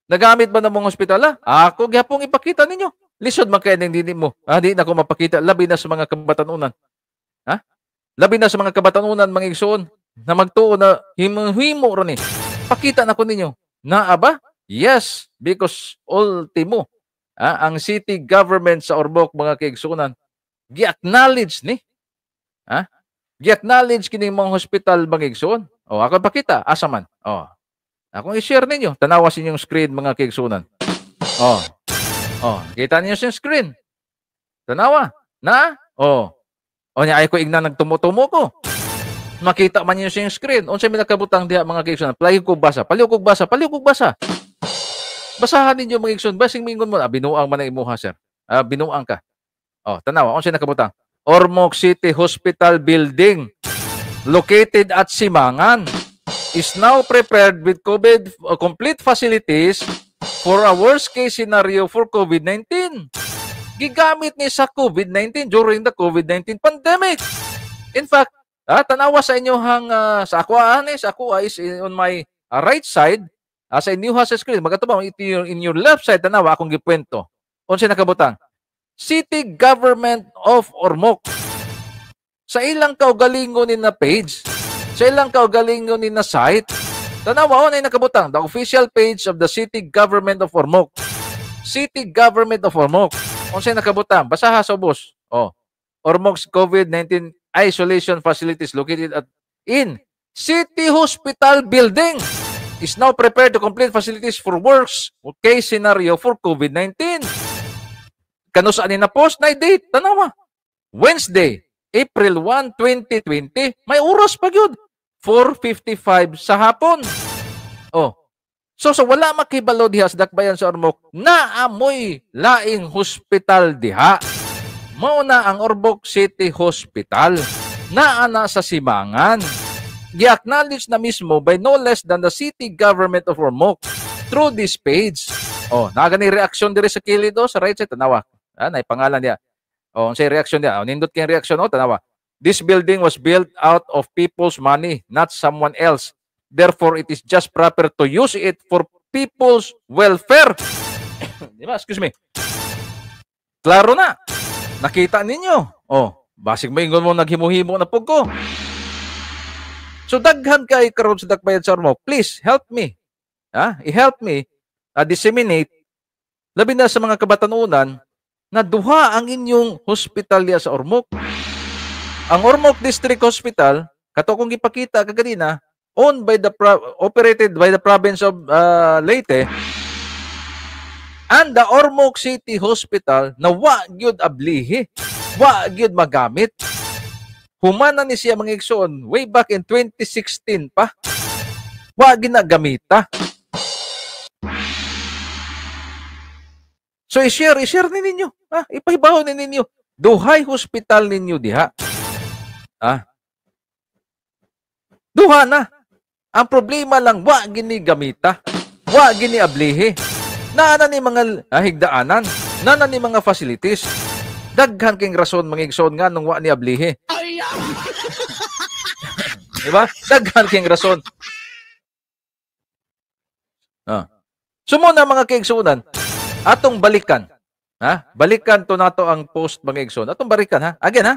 Nagamit ba na mong hospital? Ha? Ako gihapong ipakita ninyo. Lisod man kay ning dini mo. Ha, di na ko mapakita, labi na sa mga kabatanunan. Ha? Labi na sa mga kabatanunan, mga igsoon, na magtuo na himo ra ni. Pakita na ko ninyo. Naa ba? Yes, because ultimo, ang city government sa Ormoc, mga kaigsuonan, gi-acknowledge ni. Ha? Gi-acknowledge kini mga hospital, mga igsoon. O, ako pakita, asa man. O. Akong i-share ninyo. Tanawa sa inyong screen, mga kaigsuonan. O. O, kita niyo sa screen. Tanawa. Na? O. O nya ay ko igna nagtumo-tumo ko. Makita man niyo sa inyong screen. Unsa may nakabutang diha, mga kaigsuonan? Palihog kog basa, palihog kog basa, palihog kog basa. Basahan ninyo, mga igsoon. Basing mingon mo, binuang man ang imuha, sir. Ah, binuang ka. Oh, tanawa, unsa nakabutang? Ormoc City Hospital Building located at Simangan is now prepared with COVID complete facilities for a worst case scenario for COVID-19. Gigamit ni sa COVID-19 during the COVID-19 pandemic. In fact, tanawa sa inyohang sa ako ani sa ako is on my right side, sa inyo sa screen magatubang ito in your left side, tanawa akong gikwento. Unsa nakabutang? City Government of Ormoc. Sa ilang kaugalingon ni na page, sa ilang kaugalingon ni na site, tanawa on ay nakabutang, the official page of the City Government of Ormoc. City Government of Ormoc. Unsay nakabutang? Basaha sa ubos. Oh. Ormoc's COVID-19 isolation facilities located at in City Hospital Building Is now prepared to complete facilities for worst case scenario for COVID-19. Kano sa ani na post na date? Tanawa. Wednesday, April 1, 2020. May oras pa gyud. 4:55 sa hapon. Oh. So wala makibalo diha sa Dakbayan sa Ormoc, naamoy laing hospital diha. Mao na ang Ormoc City Hospital. Naa na sa Simangan. Gi-acknowledge na mismo by no less than the city government of Ormoc through this page. Oh, naa gani reaksyon diri sa kilid oh, sa right side, tanawa. Ah, nay pangalan niya. Oh, unsay reaksyon niya? Oh, nindot kay reaksyon oh, tanawa. This building was built out of people's money, not someone else. Therefore, it is just proper to use it for people's welfare. Di ba? Excuse me. Klaro na. Nakita ninyo. Oh, basig maingon mo naghimo-himo na pug ko. So daghan kay karon sa Dakbayan sa Ormoc. Please help me. Ha? I-help me disseminate labi na sa mga kabatanunan na duha ang inyong hospital diya sa Ormoc. Ang Ormoc District Hospital, kato kong gipakita kaganina, owned by the operated by the province of Leyte, and the Ormoc City Hospital na wa gyud ablihi, wa gyud magamit. Humana ni siya mga igsoon way back in 2016 pa. Wa ginagamita. So i-share ni ninyo. Ha? Ipahibaw ni ninyo. Duhay hospital ninyo diha. Ah. Duha na. Ang problema lang wa gini gamita. Wa gini ablihi. Naa na ni mga higdaanan, naa na ni mga facilities. Daghan king rason mga igsoon nga nung wa ni ablihi. Diba? Daghan king rason. Ah. So muna mga kaigsunan, atong balikan. Ha? Balikan to nato ang post mga igsoon. Atong balikan ha. Again ha.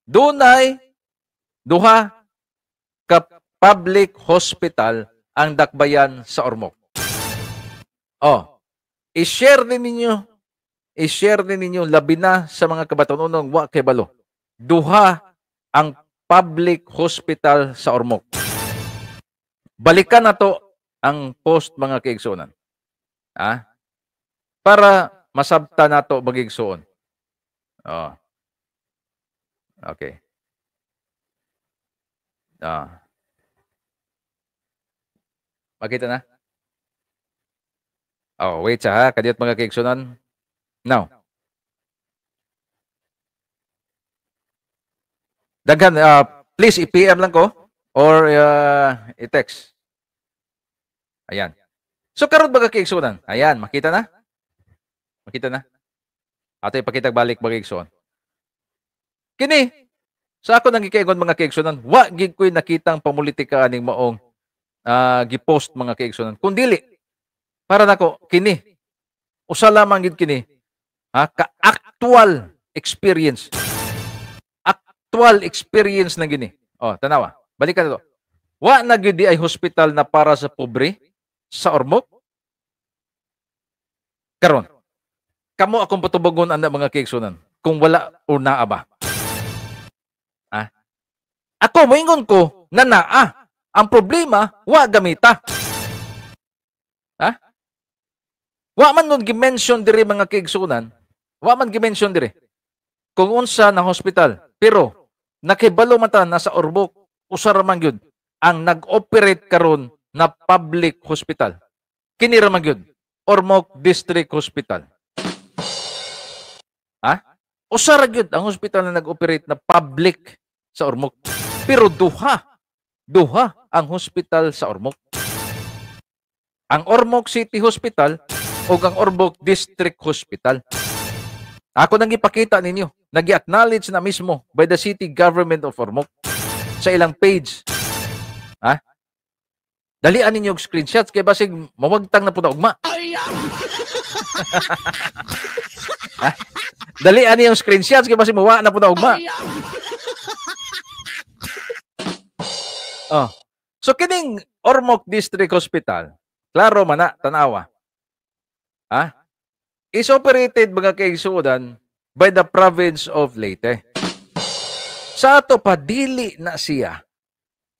Dunay duha ka public hospital ang Dakbayan sa Ormoc. Oh, i-share din ninyo. I-share din ninyo labi na sa mga kabatanunong wa kay balo. Duha ang public hospital sa Ormoc. Balikan na to ang post mga kaigsuonan. Ah? Para masabta nato mga igsoon. Oh. Okay. Ah. Makita na? Oh, wait sa ha, kadiyot mga kaigsuonan. Now. Daghan, please i-PM lang ko or i-text. Ayan. So karon mga kaigsuonan. Ayan, makita na? Makita na? Ato ipakita balik mga kaigsuon. Kini sa ako nang gikaingon mga kaigsuonan, wa gid ko'y nakitang pamulitika aning maong gipost mga kaigsuonan. Kun dili para nako kini usa lamang gid kini ha, ka-actual experience. Actual experience na gini. Oh, tanawa. Balikan to. Wa na gyud di ay hospital na para sa pobre sa Ormoc. Karon. Kamo akong patubagon ana mga kaigsuonan kung wala o naa ba. Ah? Ako moingon ko na naa. Ang problema wa gamita. Ha? Wa man nun gi-mention diri mga kaigsuonan. Wa man gi-mention diri kung unsa na hospital. Pero nakibalo man ta nasa Ormoc usa ra man gyud ang nag-operate karon na public hospital. Kini ra man gyud Ormoc District Hospital. Ha? Usa ra gyud ang hospital na nag-operate na public sa Ormoc. Pero duha ang hospital sa Ormoc. Ang Ormoc City Hospital o ang Ormoc District Hospital. Ako nang ipakita ninyo, nag-acknowledge na mismo by the city government of Ormoc sa ilang page. Ha? Dalian ninyo og screenshots kay basig mawagtang na po na ugma. Ha? Dalian niyo screenshots kay basig mawa na po na ugma. Oh. So kining Ormoc District Hospital, klaro man na tanawa. Ha? Is operated mga kaigsuonan by the province of Leyte. Sa ato pa dili na siya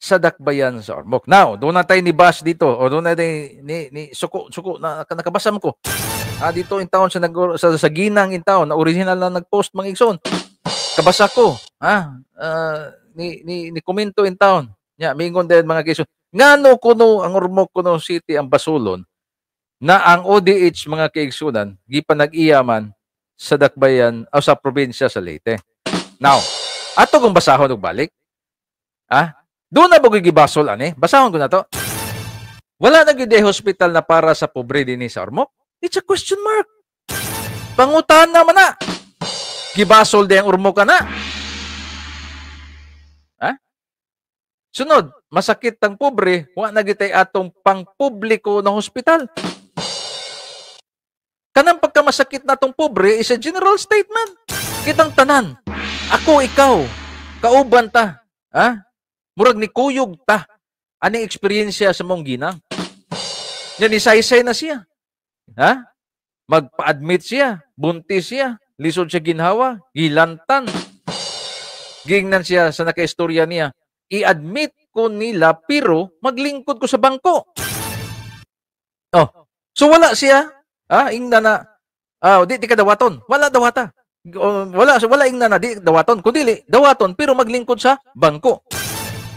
sa dakbayan sa Ormoc. Now, doon na tayo ni Bash dito o doon na tayo ni suko suko na nakabasa mo ko. Dito in town sa nag sa Ginang in town na original na nagpost, mga igsoon. Kabasa ko, ni komento in town. Nya, mingon din, mga igsoon. Ngano kuno ang Ormoc kuno City ang basulon na ang ODH, mga kaigsunan, gipanag-iyaman sa dakbayan o sa probinsya sa Leyte? Now, ato kong basahon og balik. Doon na ba gibasol ani? Basahon ko na to. Wala na gyud hospital na para sa pobre dinhi sa Ormoc? It's a question mark. Pangutan naman na. Gibasol di ang Ormoc ka na. Ha? Sunod, masakit ang pobre, wa na gyud atong pangpubliko na hospital. Kanang pagkamasakit na tong pobre is a general statement. Kitang tanan. Ako, ikaw, kauban ta. Ha? Murag ni kuyog ta. Ani eksperyensya sa mong ginang? Yan, isaysay na siya. Ha? Magpa-admit siya, buntis siya, lisod siya ginhawa, gilantan. Gingnan siya sa nakaistorya niya. I-admit ko nila pero maglingkod ko sa bangko. Oh, so wala siya. Ingna na di ka dawaton. Wala dawata. Wala wala ingna na di dawaton. Kundi dawaton pero maglingkod sa bangko.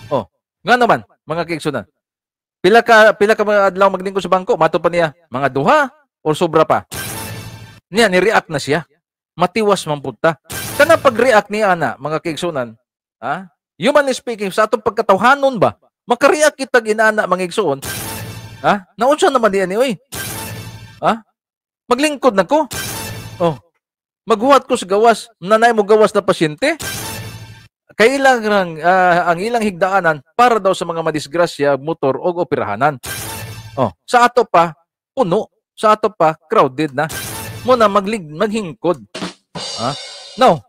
Oh, nga naman, mga kaigsunan. Pila ka mga adlaw maglingkod sa bangko? Mato pa niya mga duha or sobra pa. Niya ni-react na siya. Matiwas man pud ta. Kana pag-react niya ana, mga kaigsunan, humanly speaking, sa atong pagkatawhanon ba, makareact kitag inana, mga igsuon? Ha? Naunsa naman diyan ni oy? Ha? Maglingkod na ko. Oh. Maghuwat ko sa gawas, nanay mo gawas na pasyente. Kay ilang ang ilang higdaanan para daw sa mga madisgrasya, motor o operahanan. Oh, sa ato pa puno, sa ato pa crowded na. Muna maghingkod. Ha? Now,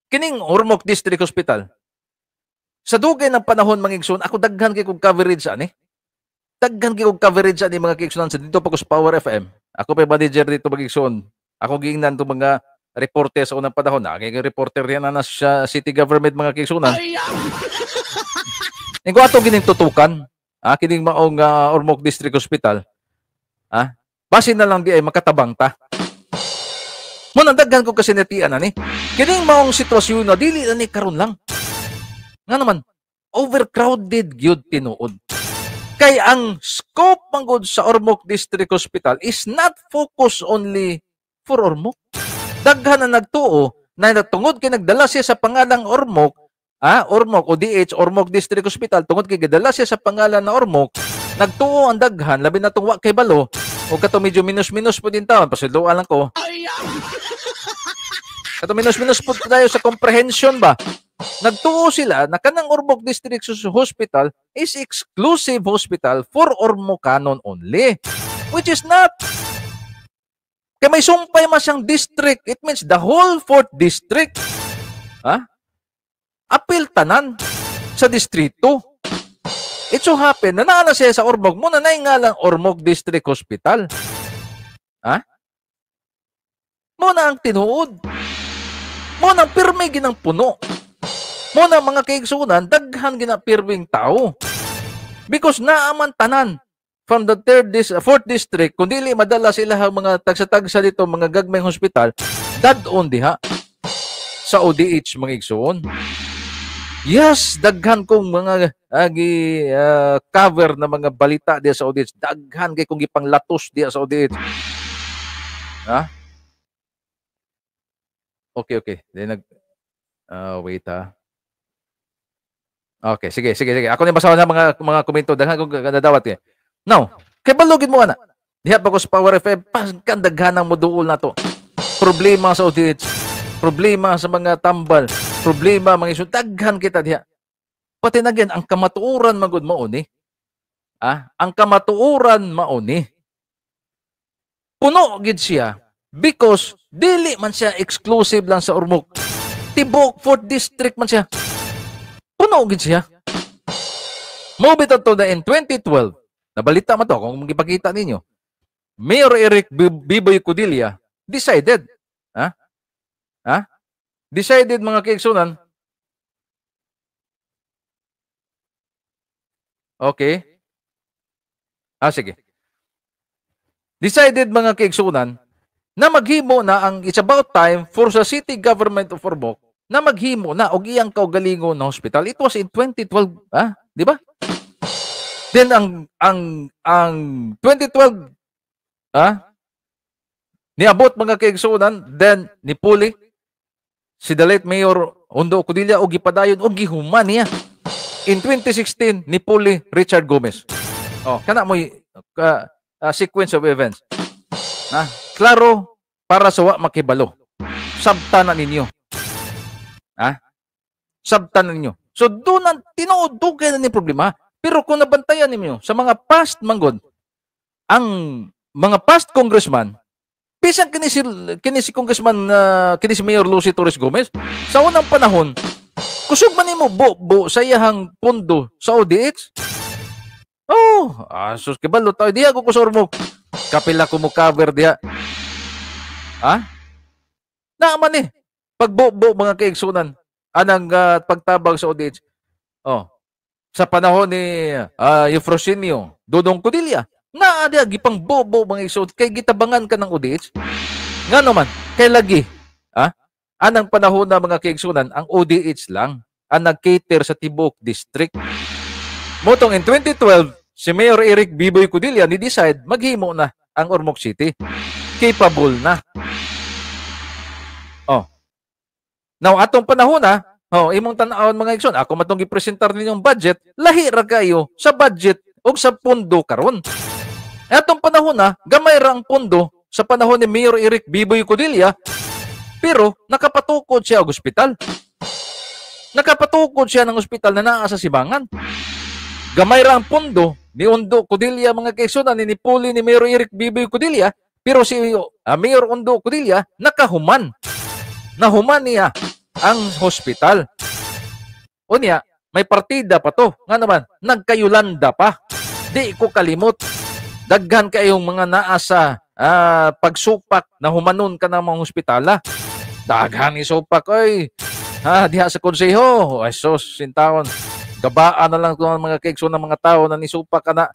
kining Ormoc District Hospital. Sa dugay ng panahon, mga igsoon, ako daghan kay kog coverage ani. Daghan kay kog coverage ani, mga kaigsunan, sa dito pa ko sa Power FM. Ako pa manager dito, mga igsoon. Ako giingnan to mga reporter sa unang panahon. Naging reporter yan na sa city government, mga kaigsunan. Ingo ato gining tutukan, kining maong Ormoc District Hospital. Basin na lang di ay makatabang ta. Muna daghan ko kasi natian ani. Kining maong sitwasyon na dili na ni karon lang. Nga naman, overcrowded gyud tinuod. Kay ang scope manggod sa Ormoc District Hospital is not focus only for Ormoc. Daghan na nagtuo na tungod kay nagdala siya sa pangalang Ormoc, Ormoc ODH, Ormoc District Hospital, tungod kay gidala siya sa pangalan na Ormoc, nagtuo ang daghan, labi na tong wa kay balo, o kato medyo minus-minus po din taon, pasilduan lang ko. Kato minus-minus po tayo sa comprehension ba? Nagtuo sila na kanang Ormoc District Hospital is exclusive hospital for Ormocanon only. Which is not. Kaya may sumpay man siyang district. It means the whole 4th district. Ha? Apil tanan sa distrito. It so happen na naa na siya sa Ormoc. Muna na nga lang Ormoc District Hospital. Ha? Muna ang tinuod. Muna ang pirmi ginang puno. Muna mga kaigsunan, daghan gina pirming tao. Because naaman tanan from the fourth district, kung dili madala sila ang mga tagsa-tagsa dito, mga gagmayng hospital, dadon diha sa ODH, mga igsoon. Yes, daghan kong mga cover na mga balita diha sa ODH. Daghan kay kong gipanglatos diha sa ODH. Ha? Okay. Then wait ha. Okay, sige, sige, sige. Ako ni basahon na mga komento. Daghan kong nadawat eh. Now, kay balugin mo ana. Diha pa ko sa Power FM, pagkan daghan ang moduol na to. Problema sa ODH, problema sa mga tambal, problema mga isu, daghan kita diha. Pati na ang kamatuoran magud mao ni. Ang kamatuoran mao ni. Puno gid siya because dili man siya exclusive lang sa Ormoc. Tibok 4th district man siya. Puno gid siya. Mo bitaw to na in 2012, nabalita man to kung gipakita ninyo. Mayor Eric Biboy Codilla decided, ha? Ha? Decided, mga kaigsunan, Okay. Ah, sige. Decided, mga kaigsunan, na maghimo na ang it's about time for sa city government of Ormoc na maghimo na og iyang kaugalingon na hospital. It was in 2012, ah, di ba? Then ang 2012 niabot, mga kaigsunan, then nipuli si the late Mayor Ondo Codilla og gipadayon og gihuman niya. In 2016 nipuli Richard Gomez. Oh, kana mo'y sequence of events. Ah, klaro para sa wa makibalo. Sabta na ninyo. Ah? Sabta na ninyo. So doon ang tinuod dugay na ni problema. Pero kung nabantayan ninyo sa mga past manggod, ang mga past congressman, bisan kini si congressman kini si Mayor Lucy Torres Gomez sa unang panahon, kusog man nimo bo sa iyahang pondo sa ODH. Oh, asus, kibalo tayo diha ko sa Ormoc. Kapila ko mo cover diha. Ha? Naaman eh. Pagbo-bo, mga kaigsunan, anang pagtabang sa ODH. Oh. Sa panahon ni Eufrosinio Dodong Codilla, naa diha gipang bobo, mga igsoon, kay gitabangan ka ng ODH. Nga naman, kay lagi, ah, anang panahon na, mga kaigsunan, ang ODH lang ang nag-cater sa tibuok district. Motong in 2012, si Mayor Eric Biboy Codilla ni decide maghimo na ang Ormoc City. Capable na. Oh. Now, atong panahon na, oh, imong tan-awon, mga igsoon, ako matong gipresentar ninyong budget, lahi ra kayo sa budget ug sa pondo karon. Atong panahon na, gamay ra ang pondo sa panahon ni Mayor Eric Biboy Codilla, pero nakapatukod siya og ospital. Nakapatukod siya ng ospital na naa sa Sibangan. Gamay ra ang pondo ni Ondo Codilla, mga kaigsunan, ni Puli ni Mayor Eric Biboy Codilla, pero si Mayor Ondo Codilla nakahuman. Nahuman niya ang hospital. Unya, may partida pa to. Nga naman, nagkayulanda pa. Di ko kalimot. Daghan kayong mga naa sa pagsupak na humanon ka ng mga ospitala. Daghan isupak, oy. Ha, diha sa konseho. Ay, sus, sintaon. Gabaan na lang kung ang mga kaigsoon ng mga tao na nisupak ka na.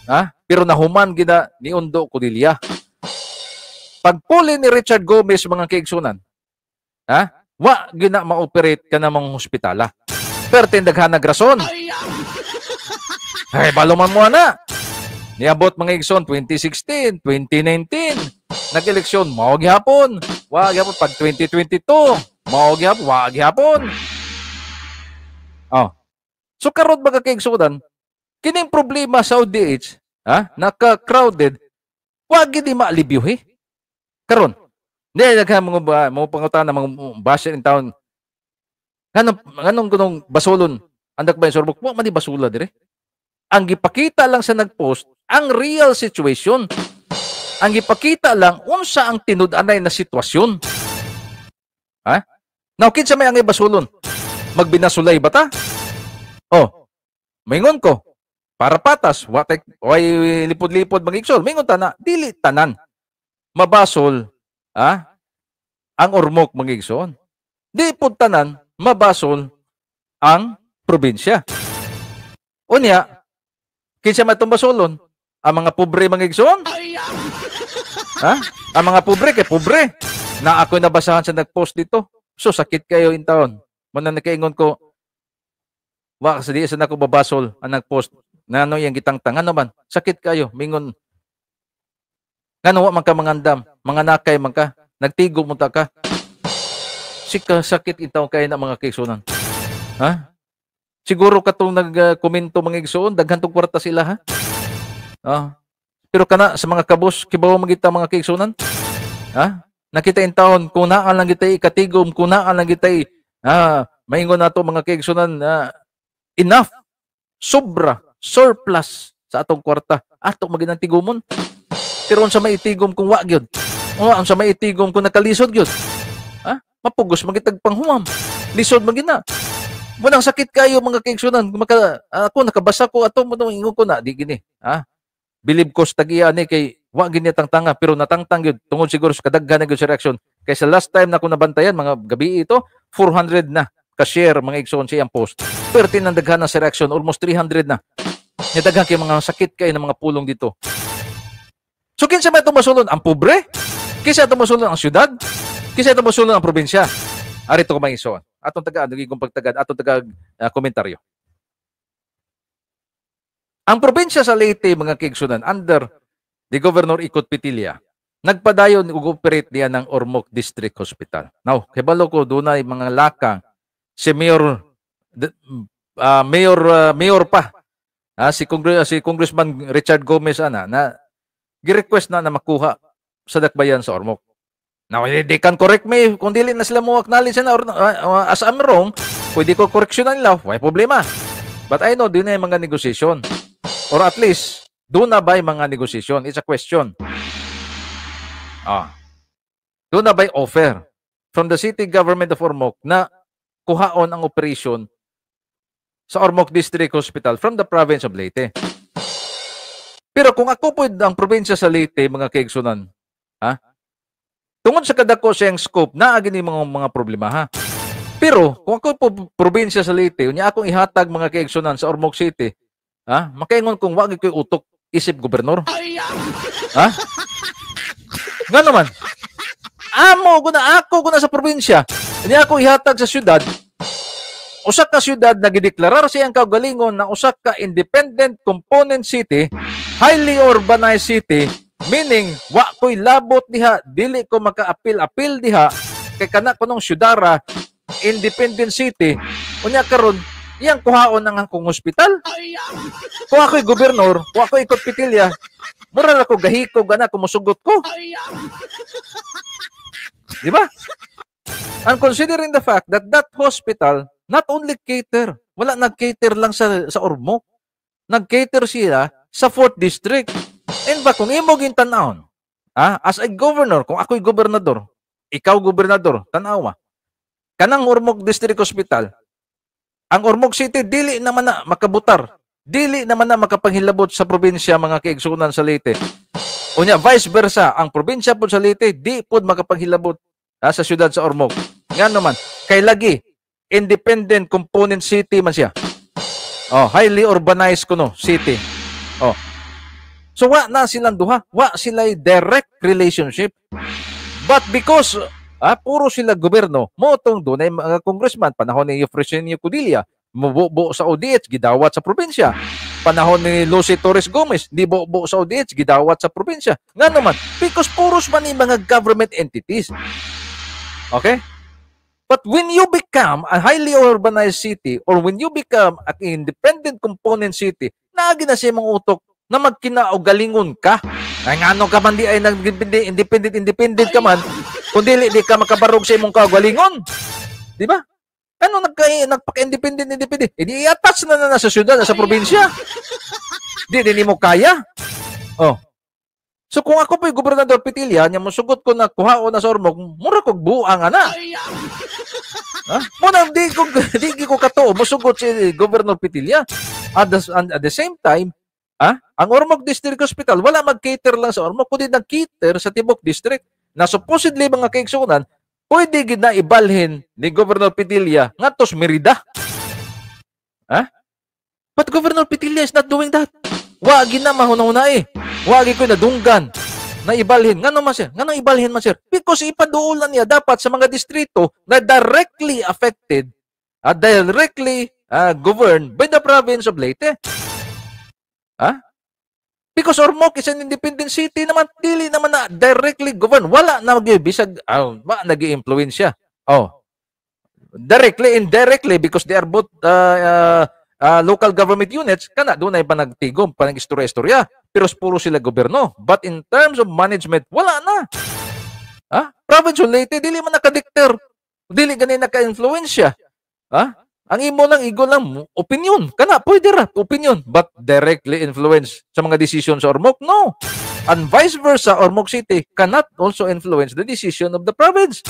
Ha? Pero nahuman gina ni Ondo Codilla. Pagpuli ni Richard Gomez, mga kaigsunan, ha? Wa gina ma-operate ka na mga ospitala. Pero tindaghan rason. Ay, balo man mo na. Niabot, mga igsoon, 2016, 2019. Nag-eleksyon, mao gihapon. Wa gihapon pag 2022. Mao gihapon, wa gihapon. Oh. So karon, mga kaigsunan, kining problema sa ODH, ha, naka-crowded, wa gid maalibyo eh. Karon, hindi nagha mga ba, mga pangutana mga basher in town. Nganong nganong kunong basolon andak ba yung Ormoc? Wa man di basula dire. Ang gipakita lang sa nagpost ang real situation. Ang gipakita lang unsa ang tinud-anay na sitwasyon. Ha? Now, kinsa may angay basulon? Magbinasulay ba ta? Oh, maingon ko, para patas, wa tay way lipod-lipod mag-igsol. Maingon ta na dili tanan mabasol, ha? Ang Ormoc, mga igsoon. Di pud tanan mabasol ang probinsya. Unya, kinsa man itong basolon? Ang mga pobre, mga igsoon? Ha? Ang mga pobre kay pobre. Na ako nabasahan sa nagpost dito. So sakit kayo in taon. Muna nakaingon ko wa sa di sa nako babasol ang nagpost na ano yang gitangtang ano man. Sakit kayo mingon ngano wa man ka mangandam, mga nakay man ka, nagtigo mo ta ka. Sika sakit in taon kayo na, mga kaigsunan. Ha? Siguro katong nagkomento, mga igsoon, daghan tong kwarta sila, ha? Ah. Pero kana sa mga kabos, kibaw man kita, mga kaigsunan. Ha? Nakita in taon kung naa lang kita ikatigom, kung naa lang kita maingon nato, mga kaigsunan, enough, sobra, surplus sa atong kwarta. Ato maginang tigumon. Pero unsa may itigom kung wa gyud? Wa unsa may itigom kung nakalisod gyud? Ha? Mapugos magitag panghuam. Lisod man gina. Munang sakit kayo, mga kaigsunan, maka ako nakabasa ko ato mo ingon ko na di gini, ha? Believe ko sa tagiya ni kay wa gini tangtanga, pero natangtang gyud tungod siguro sa kadaghan na gyud sa reaction. Kay sa last time na ako nabantayan, mga gabi ito, 400 na ka-share, mga igsoon, sa iyang post. Pero tinang daghan na sa reaction, almost 300 na. Nya daghan kay mga sakit kay ng mga pulong dito. So kinsa man itong masulon? Ang pobre? Kinsa itong masulon ang syudad? Kinsa itong masulon ang probinsya? Arito ko mga igsoon. Atong tagaan, nagiging pagtagad, atong tagag komentaryo. Ang probinsya sa Leyte, mga kaigsunan, under the Governor Ikot Petilla, nagpadayon ug operate niya ng Ormoc District Hospital. Now, kibalo ko dunay mga lakang si Mayor Mayor pa si Congressman Richard Gomez ana na gi-request na na makuha sa dakbayan sa Ormoc. Now, they can correct me kung dili na sila mo acknowledge na or as I'm wrong, pwede ko correction nila, why problema. But I know din na yung mga negosasyon. Or at least, doon na ba'y mga negosasyon? It's a question. Doon na ba'y offer from the city government of Ormoc na kuhaon ang operation sa Ormoc District Hospital from the province of Leyte? Pero kung ako po ang probinsya sa Leyte, mga kaigsunan, ha? Tungod sa kadako siyang scope, naa ni mga problema, ha. Pero kung ako po probinsya sa Leyte, unya akong ihatag, mga kaigsunan, sa Ormoc City, ha? Makaingon kung wag ko'y utok isip gobernador. Ha? Nga naman. Amo ko na ako ko na sa probinsya. Unya ako ihatag sa syudad. Usa ka syudad na gideklarar siyang kaugalingon na usa ka independent component city, highly urbanized city, meaning wa ko'y labot diha, dili ko maka-apil-apil diha kay kana kunong syudara, independent city. Unya karon iyang kuhaon ang akong ospital. Kung ako'y gobernador, kung ako Ikot Petilla, mura ra ko gahikog ana kung musugot ko. Di ba? And considering the fact that that hospital not only cater, wala nag-cater lang sa Ormoc. Nag-cater sila sa 4th District. In fact, kung imo gintan-awon, as a governor, kung ako'y gobernador, ikaw gobernador, tan-awa. Kanang Ormoc District Hospital, ang Ormoc City dili naman na makabutar. Dili naman na makapanghilabot sa probinsya, mga kaigsunan sa Leyte. Unya vice versa, ang probinsya pod sa Leyte di pod makapanghilabot sa syudad sa Ormoc. Nga naman, kay lagi independent component city man siya. Oh, highly urbanized kuno city. Oh. So wa na silang duha, wa sila direct relationship. But because puro sila gobyerno, mo tong dunay mga congressman panahon ni Eufrosinio Codilla, mububo sa ODH, gidawat sa probinsya. Panahon ni Lucy Torres Gomez, di bubo sa ODH, gidawat sa probinsya. Nga naman, because puros man ni mga government entities. Okay? But when you become a highly urbanized city or when you become an independent component city, naagi na siya mong utok na magkinaugalingon ka. Ay ngano ka man di ay nag independent independent ka man kung dili di ka makabarog sa imong kaugalingon. Di ba? Ano nagpaka-independent independent? Eh, di i-attach na na sa syudad, sa probinsya. Di di mo kaya. Oh. So kung ako po'y Gobernador Petilla, nya mosugot ko na kuhaon na sa Ormoc, mura kog buang ana. Ha? Mo na di ko katuo mosugot si Governor Petilla. At the same time, ang Ormoc District Hospital wala mag-cater lang sa Ormoc, kundi nag-cater sa tibok district na supposedly, mga kaigsunan, pwede gid na ibalhin ni Governor Petilla ngadto sa Merida. Ha? But Governor Petilla is not doing that. Wa gid na mahuna-huna eh. Wa gid ko nadunggan na ibalhin. Ngano man, sir? Ngano ibalhin man, sir? Because ipaduolan niya dapat sa mga distrito na directly affected at directly governed by the province of Leyte. Ha? Because Ormoc is an independent city naman, dili naman na directly governed. Wala na mag bisag ba nag-iimpluwensya. Oh. Directly, indirectly, because they are both local government units, kana dunay pa nagtigom, pa nag-istorya-istorya. Pero puro sila gobyerno. But in terms of management, wala na. Ha? Province of Leyte, dili man nakadikter. Dili gani naka-influensya. Ha? Ang imo lang, igo lang, opinion. Kana, pwede ra, opinion. But directly influence sa mga decision sa Ormoc? No. And vice versa, Ormoc City cannot also influence the decision of the province.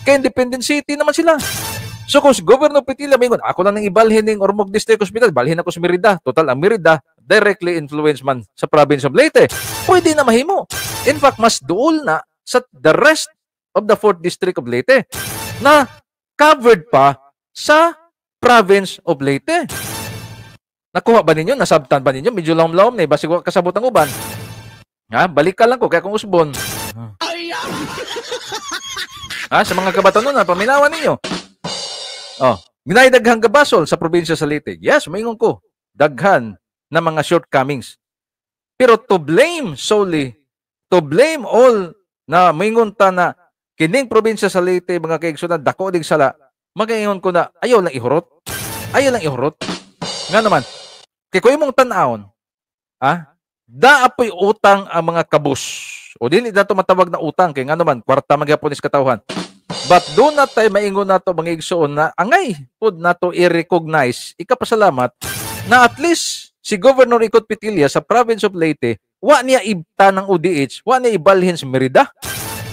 Kaya independent city naman sila. So kung si Governor Petilla mingon, "Ako lang nang ibalhin ng Ormoc District Hospital, balhin ako sa Merida." Total, ang Merida, directly influence man sa province of Leyte. Pwede na mahimo. In fact, mas duol na sa the rest of the 4th District of Leyte na covered pa sa province of Leyte. Nakuha ba ninyo? Nasabtan ba ninyo? Medyo lawom-lawom na eh. Basig wa kasabot ang uban. Ha? Balik ka lang ko, kaya kung usbon. Ha? Sa mga kabataan na, paminawan ninyo. Oh, ginay daghang gabasol sa probinsya sa Leyte. Yes, maingon ko. Daghan na mga shortcomings. Pero to blame solely, to blame all na maingon ta na kining probinsya sa Leyte, mga kaigsunan, dako ding sala, magaingon ko na ayaw lang ihurot. Ayaw lang ihurot. Nga naman, kay kung imong tan-awon, daa po'y utang ang mga kabus. O dili na to matawag na utang kay nga naman kwarta magyapon is katawhan. But do not tay maingon nato, mga igsoon, na angay pud nato i-recognize, ikapasalamat na at least si Governor Ikot Petilla sa province of Leyte, wa niya ibta ng ODH, wa niya ibalhin sa Merida,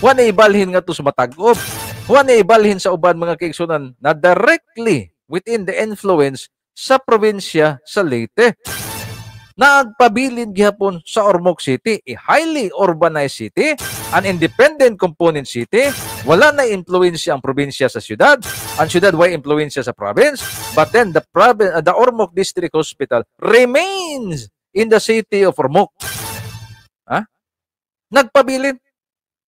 wa niya ibalhin ngadto sa Matag-ob, wa niya ibalhin sa uban, mga kaigsunan, na directly within the influence sa probinsya sa Leyte. Nagpabilin gihapon sa Ormoc City, a highly urbanized city, an independent component city, wala na impluwensya ang probinsya sa syudad, ang syudad way impluwensya sa province, but then the Ormoc District Hospital remains in the city of Ormoc. Ha? Nagpabilin.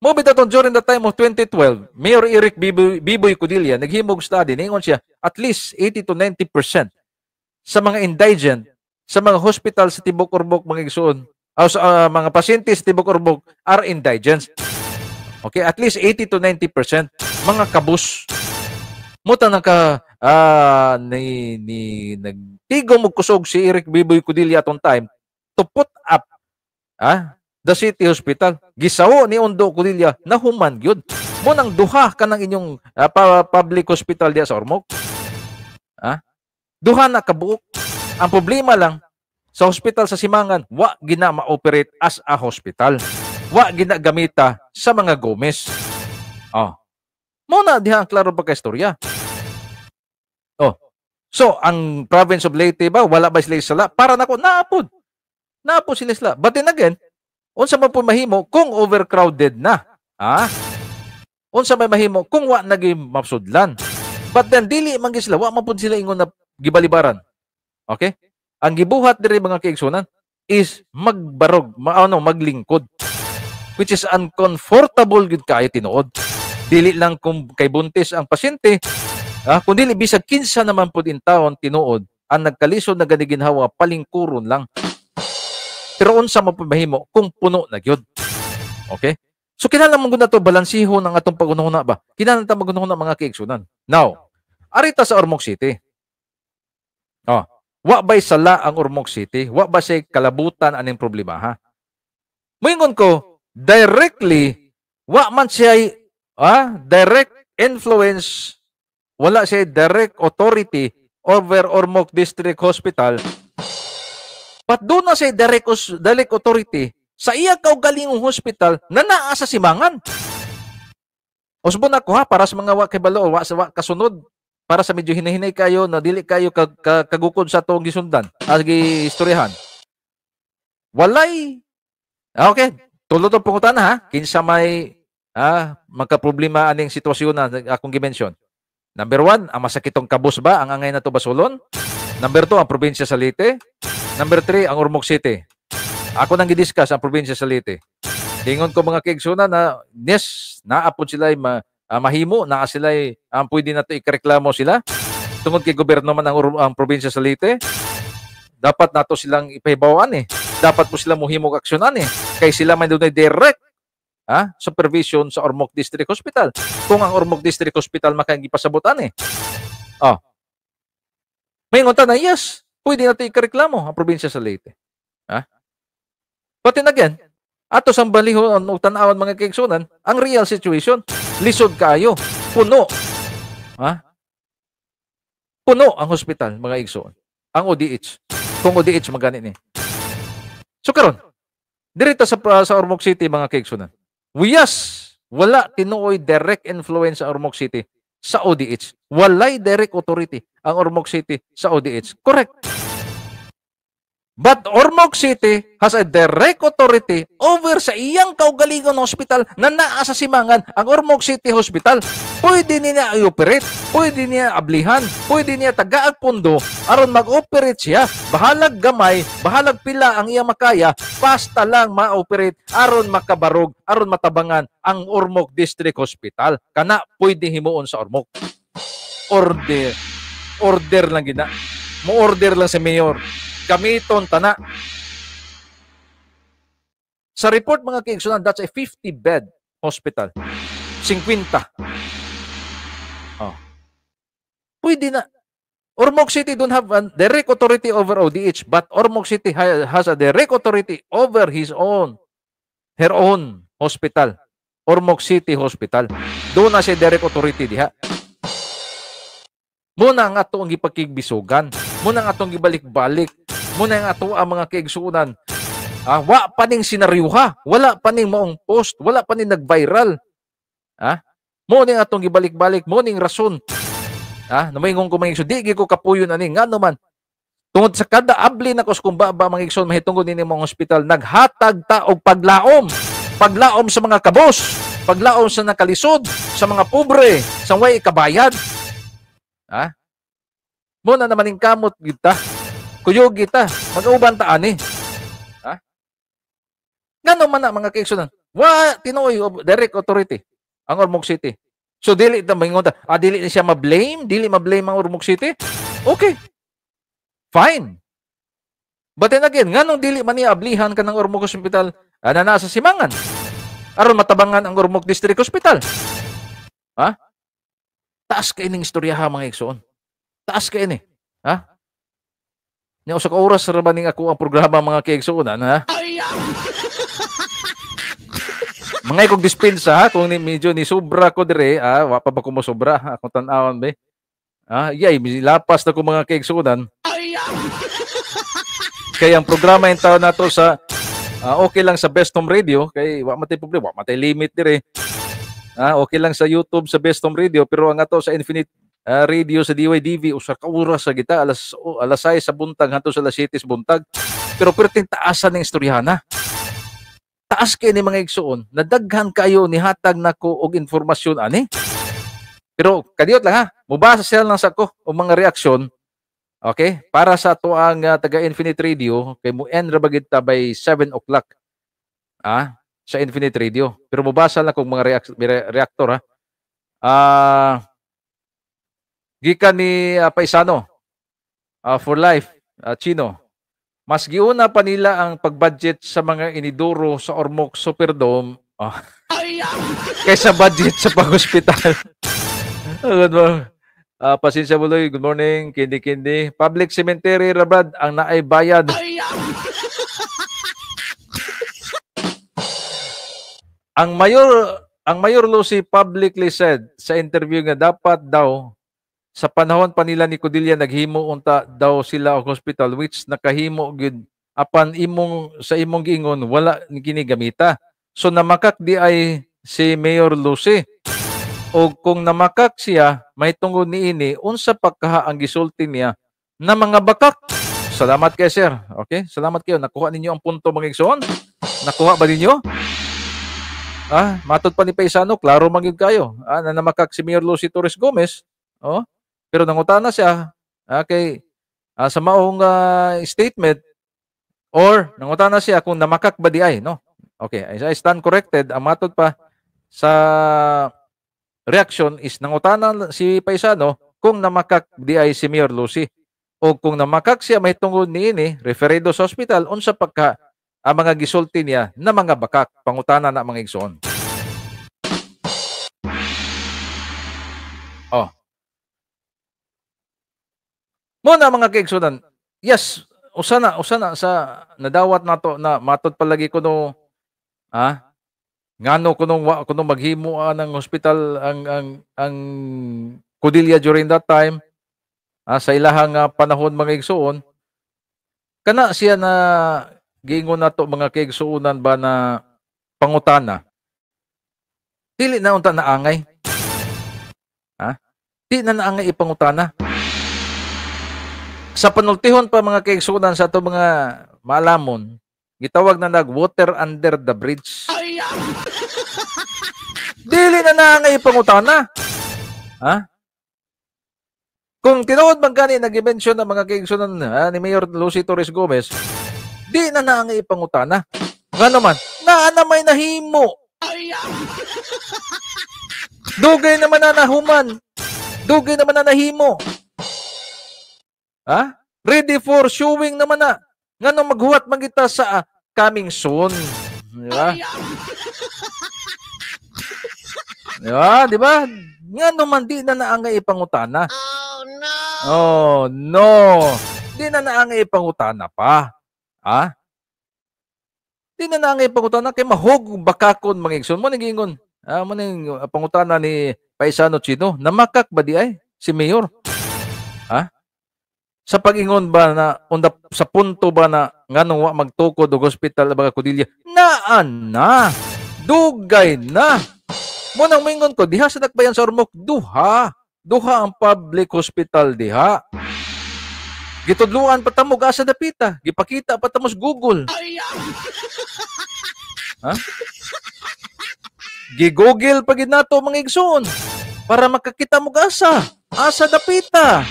Mo bitaw during the time of 2012, Mayor Eric Biboy Codilla naghimog study, ningon siya, at least 80 to 90% sa mga indigent sa mga hospital sa Tibok Ormoc, mga igsoon, o sa mga pasyente sa Tibok Ormoc are indigents. Okay, at least 80 to 90% mga kabus. Muta naka ni nagtigo mo kusog si Eric Biboy Codilla atong time to put up the city hospital. Gisawo ni Ondo Codilla na human gyud. Mo nang duha kanang inyong public hospital diya sa Ormoc. Duha na kabuok. Ang problema lang sa hospital sa Simangan, wa gina ma-operate as a hospital. Wa gina gamita sa mga Gomez. Oh. Mo na diha ang klaro pa ka istorya. Oh. So, ang province of Leyte ba, wala ba sila sala? Para nako, naapod. Naapod sila sila. But then again, unsa man po mahimo kung overcrowded na? Ah? Unsa may mahimo kung wa nagi mapsudlan? But then dili man gyud sila, wa man pud sila ingon na gibalibaran. Okay? Ang gibuhat diri, mga kaigsunan, is magbarog, ano, maglingkod. Which is uncomfortable gyud kaayo tinuod. Dili lang kung kay buntis ang pasyente, kung dili bisag kinsa naman pud in taon tinuod ang nagkalisod na gani ginhawa, palingkuron lang. Pero unsa man pud mahimo kung puno na gyud? Okay? So kinahanglan man gud nato balansihon ang atong pagunahuna ba? Kinahanglan ta magunahuna, mga kaigsunan. Now, arita sa Ormoc City. Oh, wa ba'y sala ang Ormoc City? Wa ba siya kalabutan aning problema ha? Moingon ko, directly wa man siya direct influence, wala siya direct authority over Ormoc District Hospital. But doon na siya direct authority sa iya kaugalingong hospital na naa sa Simangan. Usbon ako ha, para sa mga wa kay balo, wa sa wa kasunod, para sa medyo hinahinay kayo na dili kayo kagukod sa atong gisundan, gi istoryahan. Walay. Okay, tulo to pangutana ha. Kinsa may magka-problema aning sitwasyon na akong gi-mention? Number 1, ang masakitong kabus ba ang angay nato basolon? Number 2, ang probinsya sa Leyte. Number 3, ang Ormoc City. Ako nang gidiscuss ang probinsya sa Leyte. Ingon ko, mga kaigsunan, na yes, naapod sila mahimo, naa sila ang pwede nato ikareklamo sila tungod kay gobyerno man ang probinsya sa Leyte. Dapat nato silang ipahibawaan eh. Dapat po sila mohimog aksyonan eh. Kay sila man dunay direct supervision sa Ormoc District Hospital. Kung ang Ormoc District Hospital makagipasabutan eh. Oh. May ta na yes, pwede natin ikareklamo ang probinsya sa Leyte. Ha? But then again, ato sang balihon og tan-awon, mga kaigsunan, ang real situation, lisod kaayo, puno. Ha? Puno ang hospital, mga igsoon. Ang ODH. Kung ODH magani ni. So karon, dirita sa Ormoc City, mga kaigsunan. Yes, wala tinuoy direct influence sa Ormoc City sa ODH. Walay direct authority ang Ormoc City sa ODH. Correct. But Ormoc City has a direct authority over sa iyang kaugalingon hospital na naa sa Simangan, ang Ormoc City Hospital. Pwede niya i-operate, pwede niya ablihan, pwede niya tagaag pundo aron mag-operate siya. Bahalag gamay, bahalag pila ang iyang makaya, basta lang ma-operate aron makabarog, aron matabangan ang Ormoc District Hospital. Kana pwede himuon sa Ormoc. Order. Order lang gina. Mo-order lang sa mayor. Gamiton tana. Sa report mga kaigsunan, that's a 50-bed hospital. 50. Oh. Pwede na. Ormoc City don't have a direct authority over ODH, but Ormoc City has a direct authority over his own, her own hospital. Ormoc City Hospital. Doon na siya direct authority diha. Muna ang ato ang gipakigbisugan. Muna ang atong gibalik-balik. Muna ang ato ang mga kaigsunan. Wa pa ning senaryuha. Wala pa ning maong post. Wala pa ning nag-viral. Mo ning atong gibalik-balik. Mo ning rason. Namayingon ko mga igsoon, di ko kapuyon ani ngano man. Tungod sa kada abli na kos kumba ba mga igsoon mahitungod nini mga hospital, naghatag ta og paglaom. Paglaom sa mga kabos, paglaom sa nakalisod, sa mga pobre, sa way kabayad. Mo na naman ning kamot gid ta. Kuyog kita, mag-uban ta ani. Ngano man na mga kaigsunan? Wa tinuoy direct authority ang Ormoc City. So dili ta maingon ta, dili na siya ma-blame, dili ma-blame ang Ormoc City. Okay. Fine. But then again, nganong dili man niya ablihan kanang Ormoc Hospital na nasa Simangan? Aron matabangan ang Ormoc District Hospital. Ha? Taas kay ning istoryaha mga igsoon. Taas kay ini. Ha? Nya usa ka oras ra ba ning ako ang programa mga kaigsuonan, ha? Mga ikog dispensa ha, kung ni, medyo ni sobra ko dire, wa pa ba ko mo sobra akong tan-awon be. Yay, lapas na ko mga kaigsuonan. Kaya ang programa yung tao nato sa okay lang sa Best Home Radio kay wa matay problema, wa matay limit dire. Okay lang sa YouTube sa Best Home Radio, pero ang ato sa Infinite Radio sa DYDV usa ka oras sa gita alas 6 sa buntag hanto sa alas 7 sa buntag. Pero perting taasan ning istoryana. Taas kay ni mga igsoon, nadaghan kayo ni hatag nako og informasyon ani. Pero kadiyot lang ha, mubasa sila lang sa ko og mga reaksyon. Okay? Para sa ato ang taga Infinite Radio kay mo end ra ba gid ta by 7 o'clock. Sa Infinite Radio. Pero mubasa lang kog mga reaktor ha. Gikan ni Paisano for life, Chino. Mas giuna pa nila ang pagbudget sa mga inidoro sa Ormoc Superdome kaysa budget sa pag-hospital. Good morning. Pasensya buloy. Good morning. Kindi-kindi. Public cemetery ra brad ang naay bayad. Ang Mayor Lucy publicly said sa interview nga dapat daw sa panahon pa nila ni Codilla naghimo unta daw sila og hospital which nakahimo gyud apan imong sa imong giingon wala ni kini gamita. So namakak di ay si Mayor Lucy. O kung namakak siya may tungod niini unsa pa kaha ang gisulti niya na mga bakak. Salamat kay sir. Okay? Salamat kayo. Nakuha ninyo ang punto mga igsoon? Nakuha ba ninyo? Matod pa ni Paisano, klaro man gyud kayo. Na namakak si Mayor Lucy Torres Gomez. Oh, pero nangutana siya kay sa maong statement or nangutana siya kung namakak ba di ay, no? Okay, I stand corrected. Ang matod pa sa reaction is nangutana si Paisano kung namakak di ay si Mayor Lucy. O kung namakak siya may tungod niini referido sa hospital unsa pagka ang mga gisulti niya na mga bakak. Pangutana na mga igsoon. Oh. Muna mga kaigsunan, yes, usa na sa nadawat nato na matod palagi kuno ngano kuno kuno maghimo ng hospital ang Codilla during that time, sa ilahang panahon mga igsuon, kana siya na giingon nato mga kaigsuonan ba na pangutana. Dili na unta naangay. Di na naangay ipangutana. Sa panultihon pa mga kaigsunan sa ato mga maalamon, gitawag na nag water under the bridge. Dili na na nga ipangutana. Ha? Kung tinuod man gani nag-mention ang mga kaigsunan ni Mayor Lucy Torres Gomez, di na na nga ipangutana. Ngano man, naa na may nahimo. Dugay naman na nahuman. Dugay naman na nahimo. Ha? Ready for showing naman na. Ngano maghuwat man kita sa coming soon. Di ba? Di ba? Di ba? Ngano man di na naangay ipangutana. Oh no. Oh no. Di na naangay ipangutana pa. Ha? Di na naangay ipangutana kay mahog bakakon mga igsoon. Mo ning ingon. Mo ning pangutana ni Paisano Chino, namakak ba di ay si Mayor? Ha? Sa pag-ingon ba na unda, sa punto ba na nganong wa magtukod og hospital ba Codilla? Naan na. Dugay na. Mo nang moingon ko diha sa Dakbayan sa Ormoc, duha. Duha ang public hospital diha. Gitudluan pa tamo asa dapita, gipakita pa tamo sa Google. Ha? Gi-Google pa gid nato mga igsoon para makakita mo asa. Asa dapita.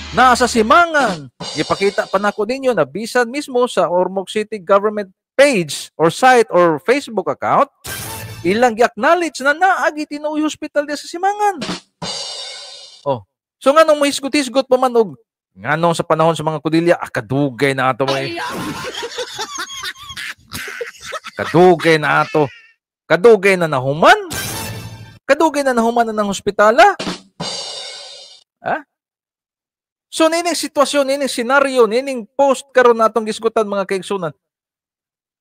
Naa sa Simangan. Gipakita pa nako ninyo na bisan mismo sa Ormoc City Government page or site or Facebook account, ilang gi-acknowledge na naagi tinuoy hospital diha sa Simangan. Oh. So nganong mohisgot-hisgot pa man og nganong sa panahon sa mga Codilla, kadugay na ato mga kadugay na ato. Kadugay na nahuman. Kadugay na nahuman na ng ospitala. Ha? So nining sitwasyon, nining senaryo, nining post karon natong gisgutan mga kaigsunan,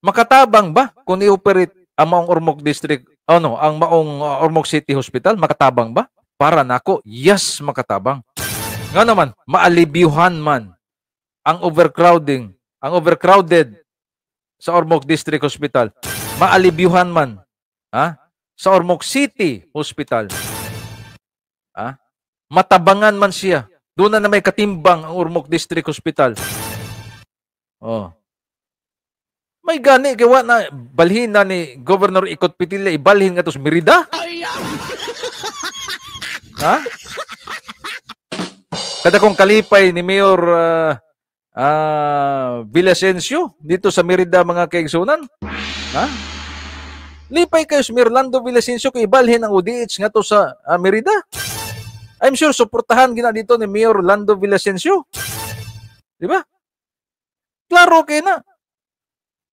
makatabang ba kung i-operate ang maong Ormoc District, ano, ang maong Ormoc City Hospital, makatabang ba? Para nako, yes, makatabang. Nga naman, maalibyuhan man ang overcrowding, ang overcrowded sa Ormoc District Hospital. Maalibyuhan man, ha, sa Ormoc City Hospital. Ha? Matabangan man siya. Doon na may katimbang ang Ormoc District Hospital. Oh. May gani kay wa na balhin na ni Governor Ikot Petilla ibalhin ngadto sa Merida. Ha? Kada kong kalipay ni Mayor Villasencio dito sa Merida mga kaigsunan. Ha? Lipay kayo sa Mayor Lando Villasencio kay ibalhin ang ODH ngadto sa Merida. I'm sure suportahan gina dito ni Mayor Lando Villasencio. Di ba? Klaro kay na.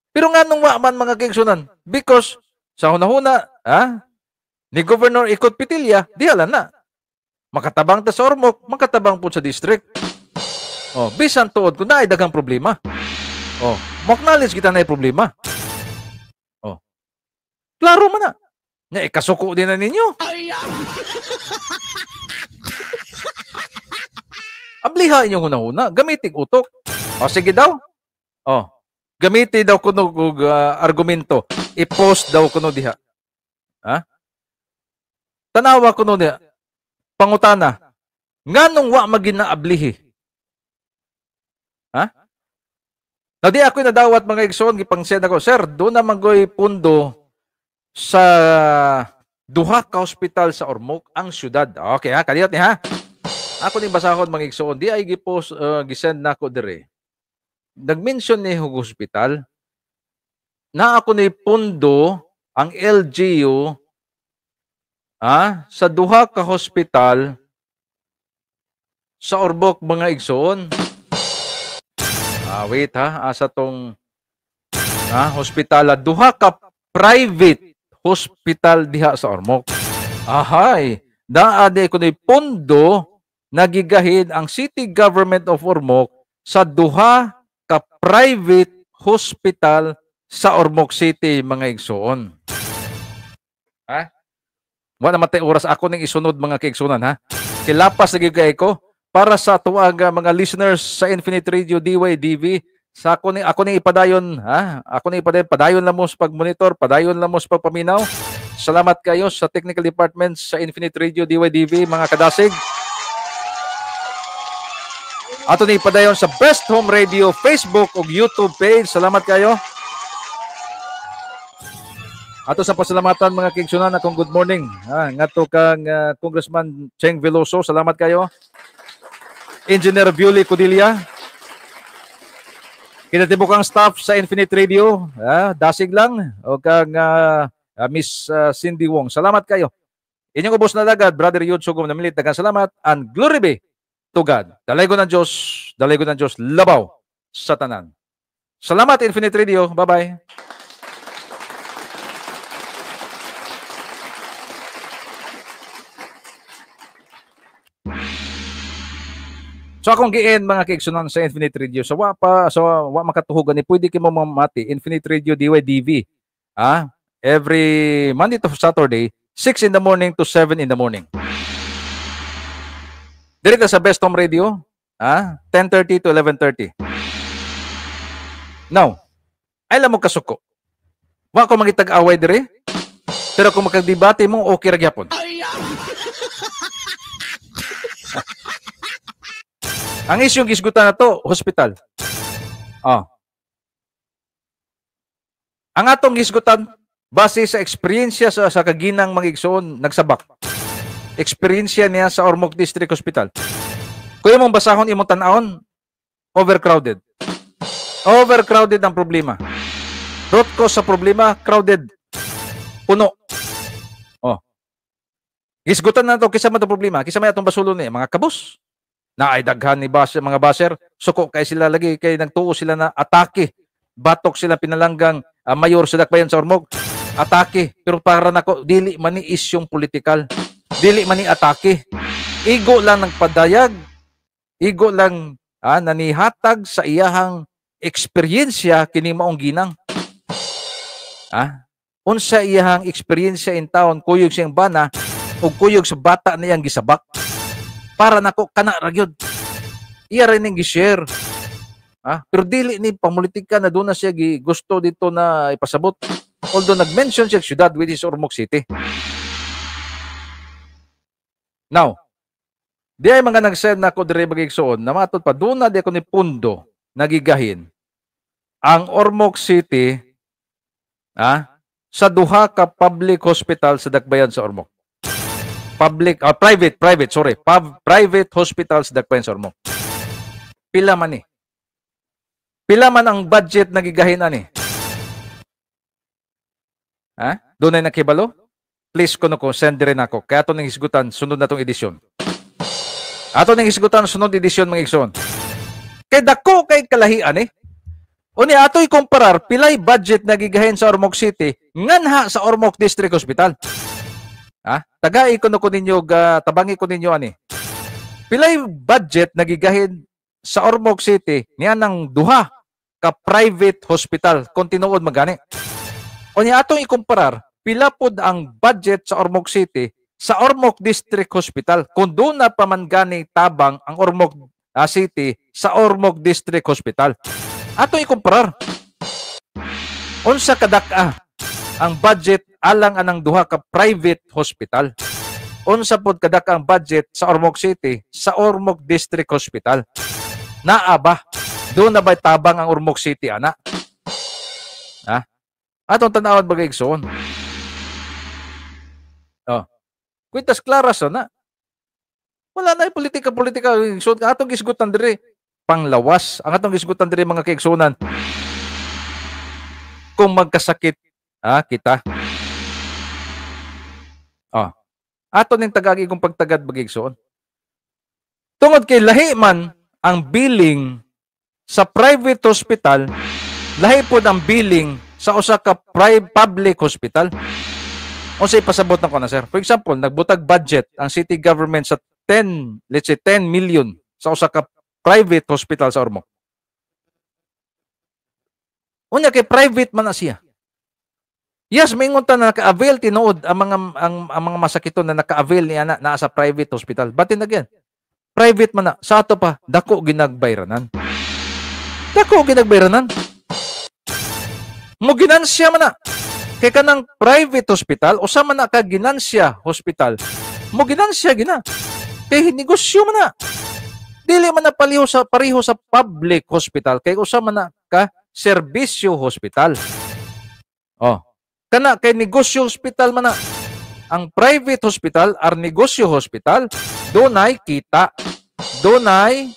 Pero nganong wa man mga kaigsunan? Because sa hunahuna, ha, ni Governor Ikot Petilla, di ala na. Makatabang ta sa Ormoc, makatabang po sa district. Oh, bisan tuod kung naay daghang problema. Oh, mo-acknowledge kita na problema. Oh. Klaro man na. Nya ikasuko din na ninyo. Abliha inyong hunahuna, gamitin utok. O sige daw. O, gamitin daw kuno og argumento. I-post daw kuno diha. Ha? Tanawa kuno diha. Pangutana. Nganong wa maginaablihi? Ha? Na di ako'y nadawat mga igsoon, gipang-send ako, sir, doon na manggoy pundo sa duha ka hospital sa Ormoc ang syudad. Okay ha, kaliyot ni ha. Ako ni basahon mga igsoon, di ay gipost gisend nako dire. Nag-mention ni og hospital na ako ni pundo ang LGU sa duha ka hospital sa Ormoc mga igsoon. Wait ha, asa tong hospital, duha ka private hospital diha sa Ormoc. Ahay, naa di ko ni pondo nagigahid ang City Government of Ormoc sa duha ka private hospital sa Ormoc City mga igsoon. Ha? Wala matay oras ako ning isunod mga kaigsunan ha. Kilapas lagi kay ko para sa tuwag mga listeners sa Infinite Radio DYDV. Sa ako ni ipadayon ha. Ako ni ipadayon, padayon lang mo sa pagmonitor, padayon lang mo sa pagpaminaw. Salamat kayo sa technical department sa Infinite Radio DYDV mga kadasig. Ato ni padayon sa Best Home Radio Facebook ug YouTube page. Salamat kayo. Ato sa pasalamatan mga kaigsunan akong good morning. Ngadto kang Congressman Cheng Veloso, salamat kayo. Engineer Violi Codilia. Kinatibukang staff sa Infinite Radio, dasig lang o kang Miss Cindy Wong. Salamat kayo. Inyong ubos na lagad, Brother Yud Sugom Namilit. Daghang salamat and glory be to God. Dalaygon ng Diyos, dalaygon ng Diyos, labaw sa tanan. Salamat Infinite Radio. Bye-bye. So akong giin mga kaigsunan sa Infinite Radio. So wa pa so wa makatuhogan ni pwede kimo mamati Infinite Radio DYDV. Every Monday to Saturday, 6 in the morning to 7 in the morning. Diri sa Best Home Radio, 10:30 to 11:30. Now, ay lang mo kasuko. Wa ko mangitag-away diri. Pero kung makagdebate mo, okay ra gyapon. Ang isyong gisgutan na to, hospital. Ang atong gisgutan, base sa eksperyensya sa kaginang mga igsoon, nagsabak. Eksperyensya niya sa Ormoc District Hospital. Kung imong basahon, imong tan-awon, overcrowded. Overcrowded ang problema. Root cause sa problema, crowded. Puno. Gisgutan na to, kisa man itong problema, kisa may atong basulo niya, mga kabus. Na ay daghan ni bas, mga baser, suko kay sila lagi kay nagtuo sila na atake. Batok sila pinalanggang mayor sa Dakbayan sa Ormoc. Atake, pero para nako dili man ni isyong politikal. Dili man ni atake. Igo lang nagpadayag, igo lang nanihatag sa iyahang eksperyensya kini maong ginang. Unsa iyahang eksperyensya in town kuyog siyang bana ug kuyog sa bata niyang gisabak. Para nako kana ra gyud. Iya rin ning gi-share. Pero dili ni pamulitika na doon na siya gusto dito na ipasabot. Although nag-mention siya syudad which is Ormoc City. Now, di ay mga nag-send na ako diri bagigsuon na matod pa doon na di ako ni pundo nagigahin ang Ormoc City sa duha ka public hospital sa Dakbayan sa Ormoc. Public private sorry, private hospitals Dakbayan sa Ormoc. Pila man ni? Pila man ang budget nagigahin ani? Doon ay nakibalo? Please kuno ko send rin ako. Kaya ato ning hisgutan sunod na tong edisyon. Ato ning hisgutan sunod edisyon mga igsoon. Kay dako kay kalahian eh. Uni ato ikumparar pilay budget nagigahin sa Ormoc City nganha sa Ormoc District Hospital. Tagai kuno ko ninyo, tabangi ko ninyo ani. Pilay budget nagigahin sa Ormoc City niya ng duha ka private hospital kung tinuod magani. O niya atong ikumparar pila pod ang budget sa Ormoc City sa Ormoc District Hospital kung doon na pa man gani tabang ang Ormoc City sa Ormoc District Hospital. Atong ikumparar. Unsa kadak-a ang budget alang anang duha ka private hospital. Unsa pod kadak-a ang budget sa Ormoc City sa Ormoc District Hospital. Naa ba? Doon na ba tabang ang Ormoc City ana? Atong tan-awon bagay igsoon. Kwintas klaras na. Wala na politika. Igsoon atong gisgutan diri panglawas. Ang atong gisgutan diri mga kaigsunan kung magkasakit kita. Ato ning tagagi kung pagtagad bagigsoon. Tungod kay lahi man ang billing sa private hospital, lahi pod ang billing sa usa ka public hospital. Unsay pasabot nako na sir? For example, nagbutag budget ang city government sa 10, let's say 10 million sa usa ka private hospital sa Ormoc. Unya kay private man na siya. Yes, maingon ta na naka-avail tinuod ang mga ang mga masakiton na naka-avail niya na naa sa private hospital. But then again, private man na sa ato pa dako ginagbayranan. Dako ginagbayranan. Mo ginansya man na. Kay kanang private hospital usa man na ka ginansya hospital. Mo ginansya gina. Kay negosyo man na. Dili man na pareho sa public hospital kay usa man na ka serbisyo hospital. Oh. Kana kay negosyo hospital man na. Ang private hospital ar negosyo hospital, dunay kita. Dunay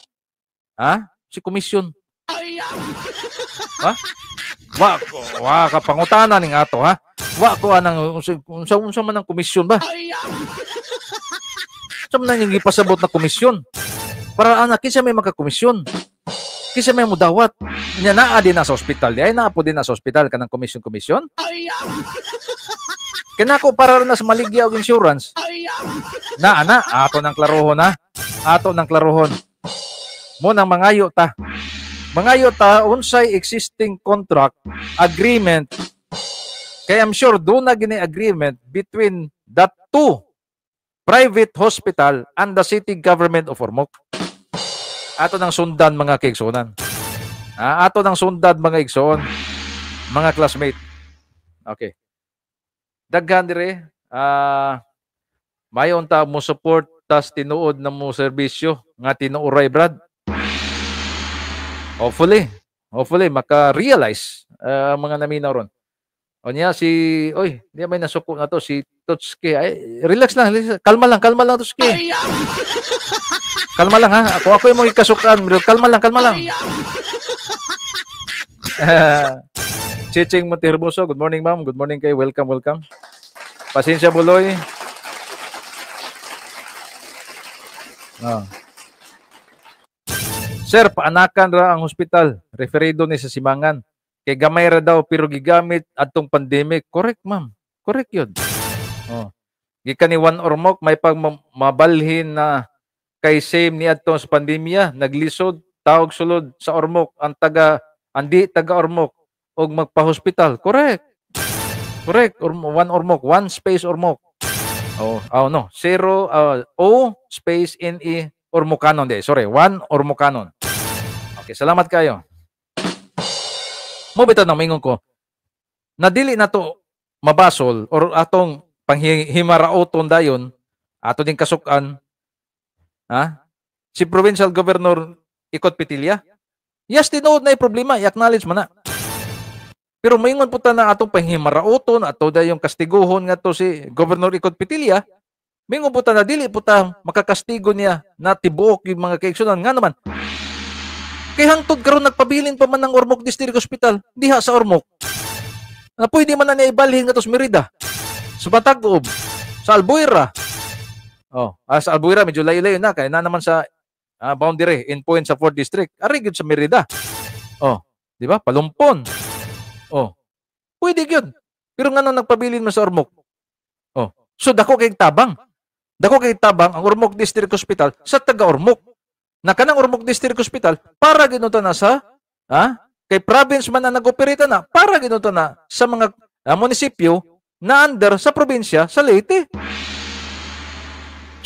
si komisyon. Ha? Wa ka pangutana ning ato ha. Wa ko anang unsa man ang komisyon ba? Unsa man ang gipasabot na komisyon? Para ana kinsa may makakomisyon? Kinsa may mudawat? Nya naa din na sa ospital. Ay naa po din na sa ospital kanang komisyon-komisyon. Kinako para na sa maligya og insurance. Na ana ato nang klarohon ha. Ato nang klarohon. Mo nang mangayo ta. Mangayo ta unsay existing contract agreement. Kay I'm sure do na gini agreement between the two private hospital and the city government of Ormoc. Ato nang sundan mga kaigsuonan. Ato nang sundan mga igsoon, mga classmate. Okay. Daghan dire, mayon ta mo support tas tinuod na mo serbisyo nga tinuoray brad. Hopefully maka-realize mga naminaw ron. O niya si, oy, di may nasuko na to si Totski. Ay, relax lang, relax. Kalma lang Totski. Kalma lang ha. Ako yung mga ikasukan, kalma lang. Chiching Montehermoso, good morning ma'am. Good morning kay. Welcome. Pasensya buloy. Oh. Sir, paanakan ra ang hospital. Referido ni sa Simangan. Kay gamay ra daw pero gigamit adtong pandemic. Correct, ma'am. Correct 'yun. Oh. Gikan ni Juan Ormoc may pag mabalhin na kay same ni adtong sa pandemya, naglisod tawag sulod sa Ormoc ang taga andi taga Ormoc og magpa-hospital. Correct. Correct. One Ormoc, one space Ormoc. Oh, oh no. Zero O space N E Ormocanon de. Sorry, one Ormocanon. Okay, salamat kayo. Mo bitaw nang mingon ko. Nadili na to mabasol or atong panghimarauton dayon ato ding kasukan ha? Si Provincial Governor Ikot Petilla. Yes, tinuod na problema, i-acknowledge man na. Pero moingon po ta na atong panghimarauton ato dayong kastiguhon ngadto si Governor Ikot Petilla. Mingon po ta na dili po ta makakastigo niya na tibuok yung mga kaigsunan nga naman. Kay hangtod karon nagpabilin pa man ng Ormoc District Hospital diha sa Ormoc. Na pwede man na niya ibalhin ngadto sa Merida, sa Batag-ob, sa Albuera. Oh, sa Albuera medyo layo-layo na kay na naman sa boundary in point sa 4th District. Ari gyud sa Merida. Oh, di ba? Palumpon. Oh. Pwede gyud. Pero ngano nagpabilin man sa Ormoc? Oh. So dako kay tabang. Dako kay tabang ang Ormoc District Hospital sa taga Ormoc. Na kanang Ormoc District Hospital para ginuto na sa kay province man na nag-operate na para ginuto na sa mga munisipyo na under sa probinsya sa Leyte.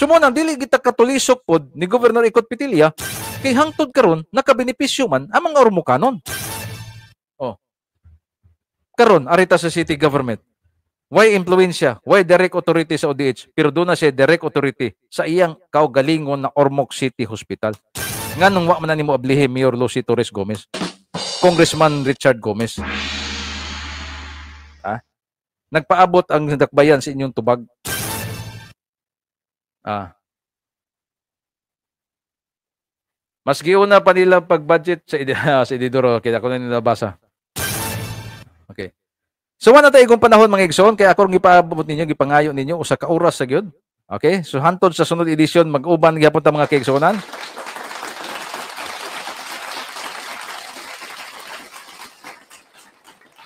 So mo nang dili kita katulisok pod ni Governor Ikot Petilla kay hangtod karon nakabenepisyo man ang mga Ormocanon. Oh. Karon arita sa city government. Why impluwensya? Why direct authority sa ODH? Pero doon na siya direct authority sa iyang kaugalingon na Ormoc City Hospital. Nganong wa man na nimo ablihe Mayor Lucy Torres Gomez, Congressman Richard Gomez. Ah? Nagpaabot ang dakbayan sa inyong tubag. Ah. Mas giuna pa nila pag-budget sa sa Edidoro, kaya ako na nilabasa. Okay. So wala tayo igong panahon mga igsoon kaya ako gipaabot ninyo, gipangayo ninyo usa ka oras sa gyud. Okay? So hantod sa sunod edisyon mag-uban gyapon ta mga kaigsuonan.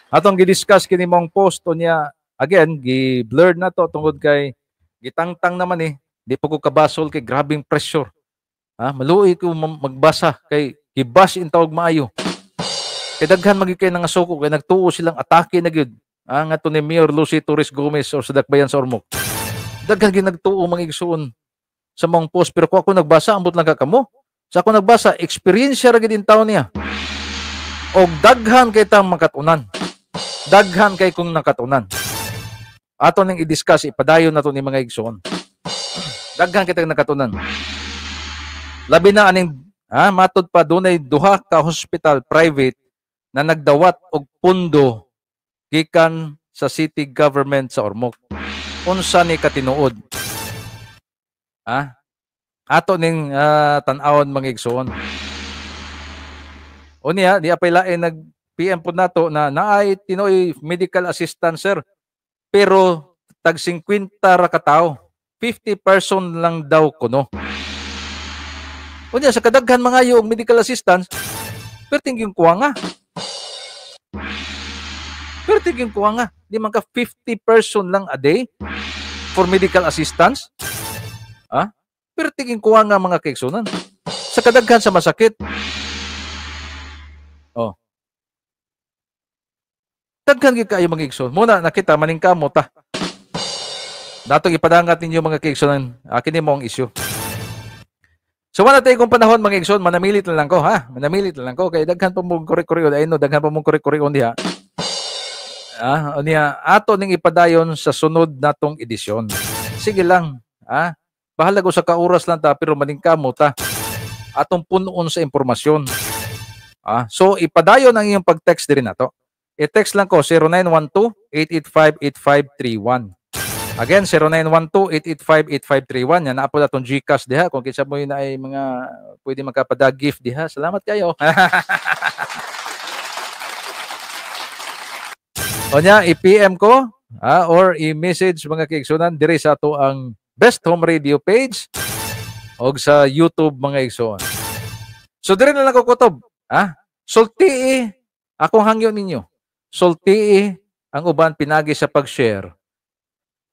Atong gi-discuss kini mong post unya again gi-blurred na to tungod kay gitangtang naman eh. Di pa ko kabasol kay grabing pressure. Ha, maluoy ko magbasa kay gibash in tawag maayo. Kay daghan magyud kay nangasuko kay nagtuo silang atake na gyud. Nga to ni Mayor Lucy Torres Gomez o sa Dakbayan sa Ormoc. Daghan gyud nagtuo mga igsuon sa mong post pero kung ako nagbasa ambot lang ka kamo. Sa ako nagbasa experience ra gyud in taon niya. Og daghan kay tang makatunan. Daghan kay kung nakatunan. Ato ning i-discuss ipadayon nato ni mga igsuon. Daghan kay tang nakatunan. Labi na aning Matod pa dunay duha ka hospital private na nagdawat og pundo gikan sa city government sa Ormoc. Unsa ni katinuod? Ato ning tan-awon mga igsoon. Unya, di apay lain nag PM po nato na naay tinuoy medical assistance sir. Pero tag 50 ra ka tawo. 50 person lang daw kuno. Unya sa kadaghan mga yung medical assistance, perting yung kuha nga. Perting yung kuha nga. Di man ka 50 person lang a day for medical assistance. Perting yung kuha nga mga kaigsunan. Sa kadaghan sa masakit. Oh. Daghan gyud kaayo mga igsoon. Muna nakita maningkamot ta. Datong ipadangat ninyo mga kaigsoon, kini mo ang issue. So wala tayo kung panahon mga igsoon, manamilit na lang ko ha. Manamilit na lang ko kay daghan pa mong kuri-kurion ay no, daghan pa mong kuri-kurion diha. Unya ato ning ipadayon sa sunod natong edisyon. Sige lang, Bahala ko sa kaoras lang ta pero maningkamot ta. Atong punon sa impormasyon. So ipadayon ang iyong pag-text diri nato. I-text lang ko 0912-885-8531. Again, 0912-885-8531. Yan, naapo na itong GCash diha. Kung kinsa mo yun ay mga pwede magkapada-gift diha. Salamat kayo. O niya, i-PM ko or i-message mga kaigsunan diri sa ato ang Best Home Radio page o sa YouTube mga igsoon. So diri na lang ko kutob. Sultii akong hangyo ninyo. Sultii ang uban pinagi sa pag-share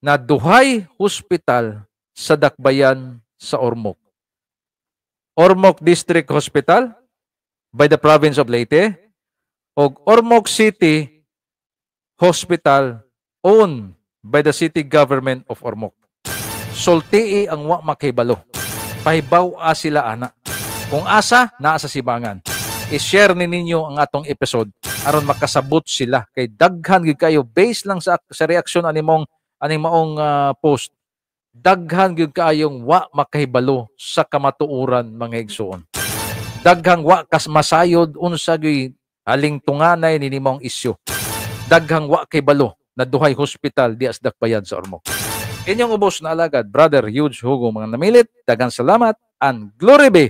na duhay hospital sa Dakbayan sa Ormoc. Ormoc District Hospital by the province of Leyte og Ormoc City Hospital owned by the city government of Ormoc. Sultii ang wa makahibalo. Pahibaw-a sila ana. Kung asa, naa sa sibangan. I-share ni ninyo ang atong episode aron makasabot sila kay daghan gyud kayo based lang sa reaksyon ani mong aning maong post. Daghan gyud kaayong wa makahibalo sa kamatuoran mga igsoon. Daghang wa kas masayod unsa gyud aling tunganay nini maong isyu. Daghang wa kahibalo na duhay hospital di as Dakbayan sa Ormoc. Inyong ubos na alagad, Brother Huge Hugo mga namilit. Daghang salamat and glory be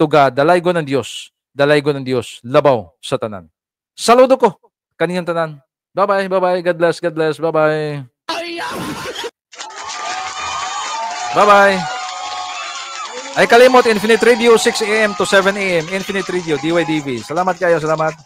to God. Dalaygon ng Dios. Dalaygon ng Dios labaw sa tanan. Saludo ko kaninyong tanan. Bye-bye, bye-bye. God bless, God bless. Bye-bye. Bye-bye. Ay kalimot, Infinite Radio, 6 a.m. to 7 a.m. Infinite Radio, DYDV. Salamat kayo, salamat.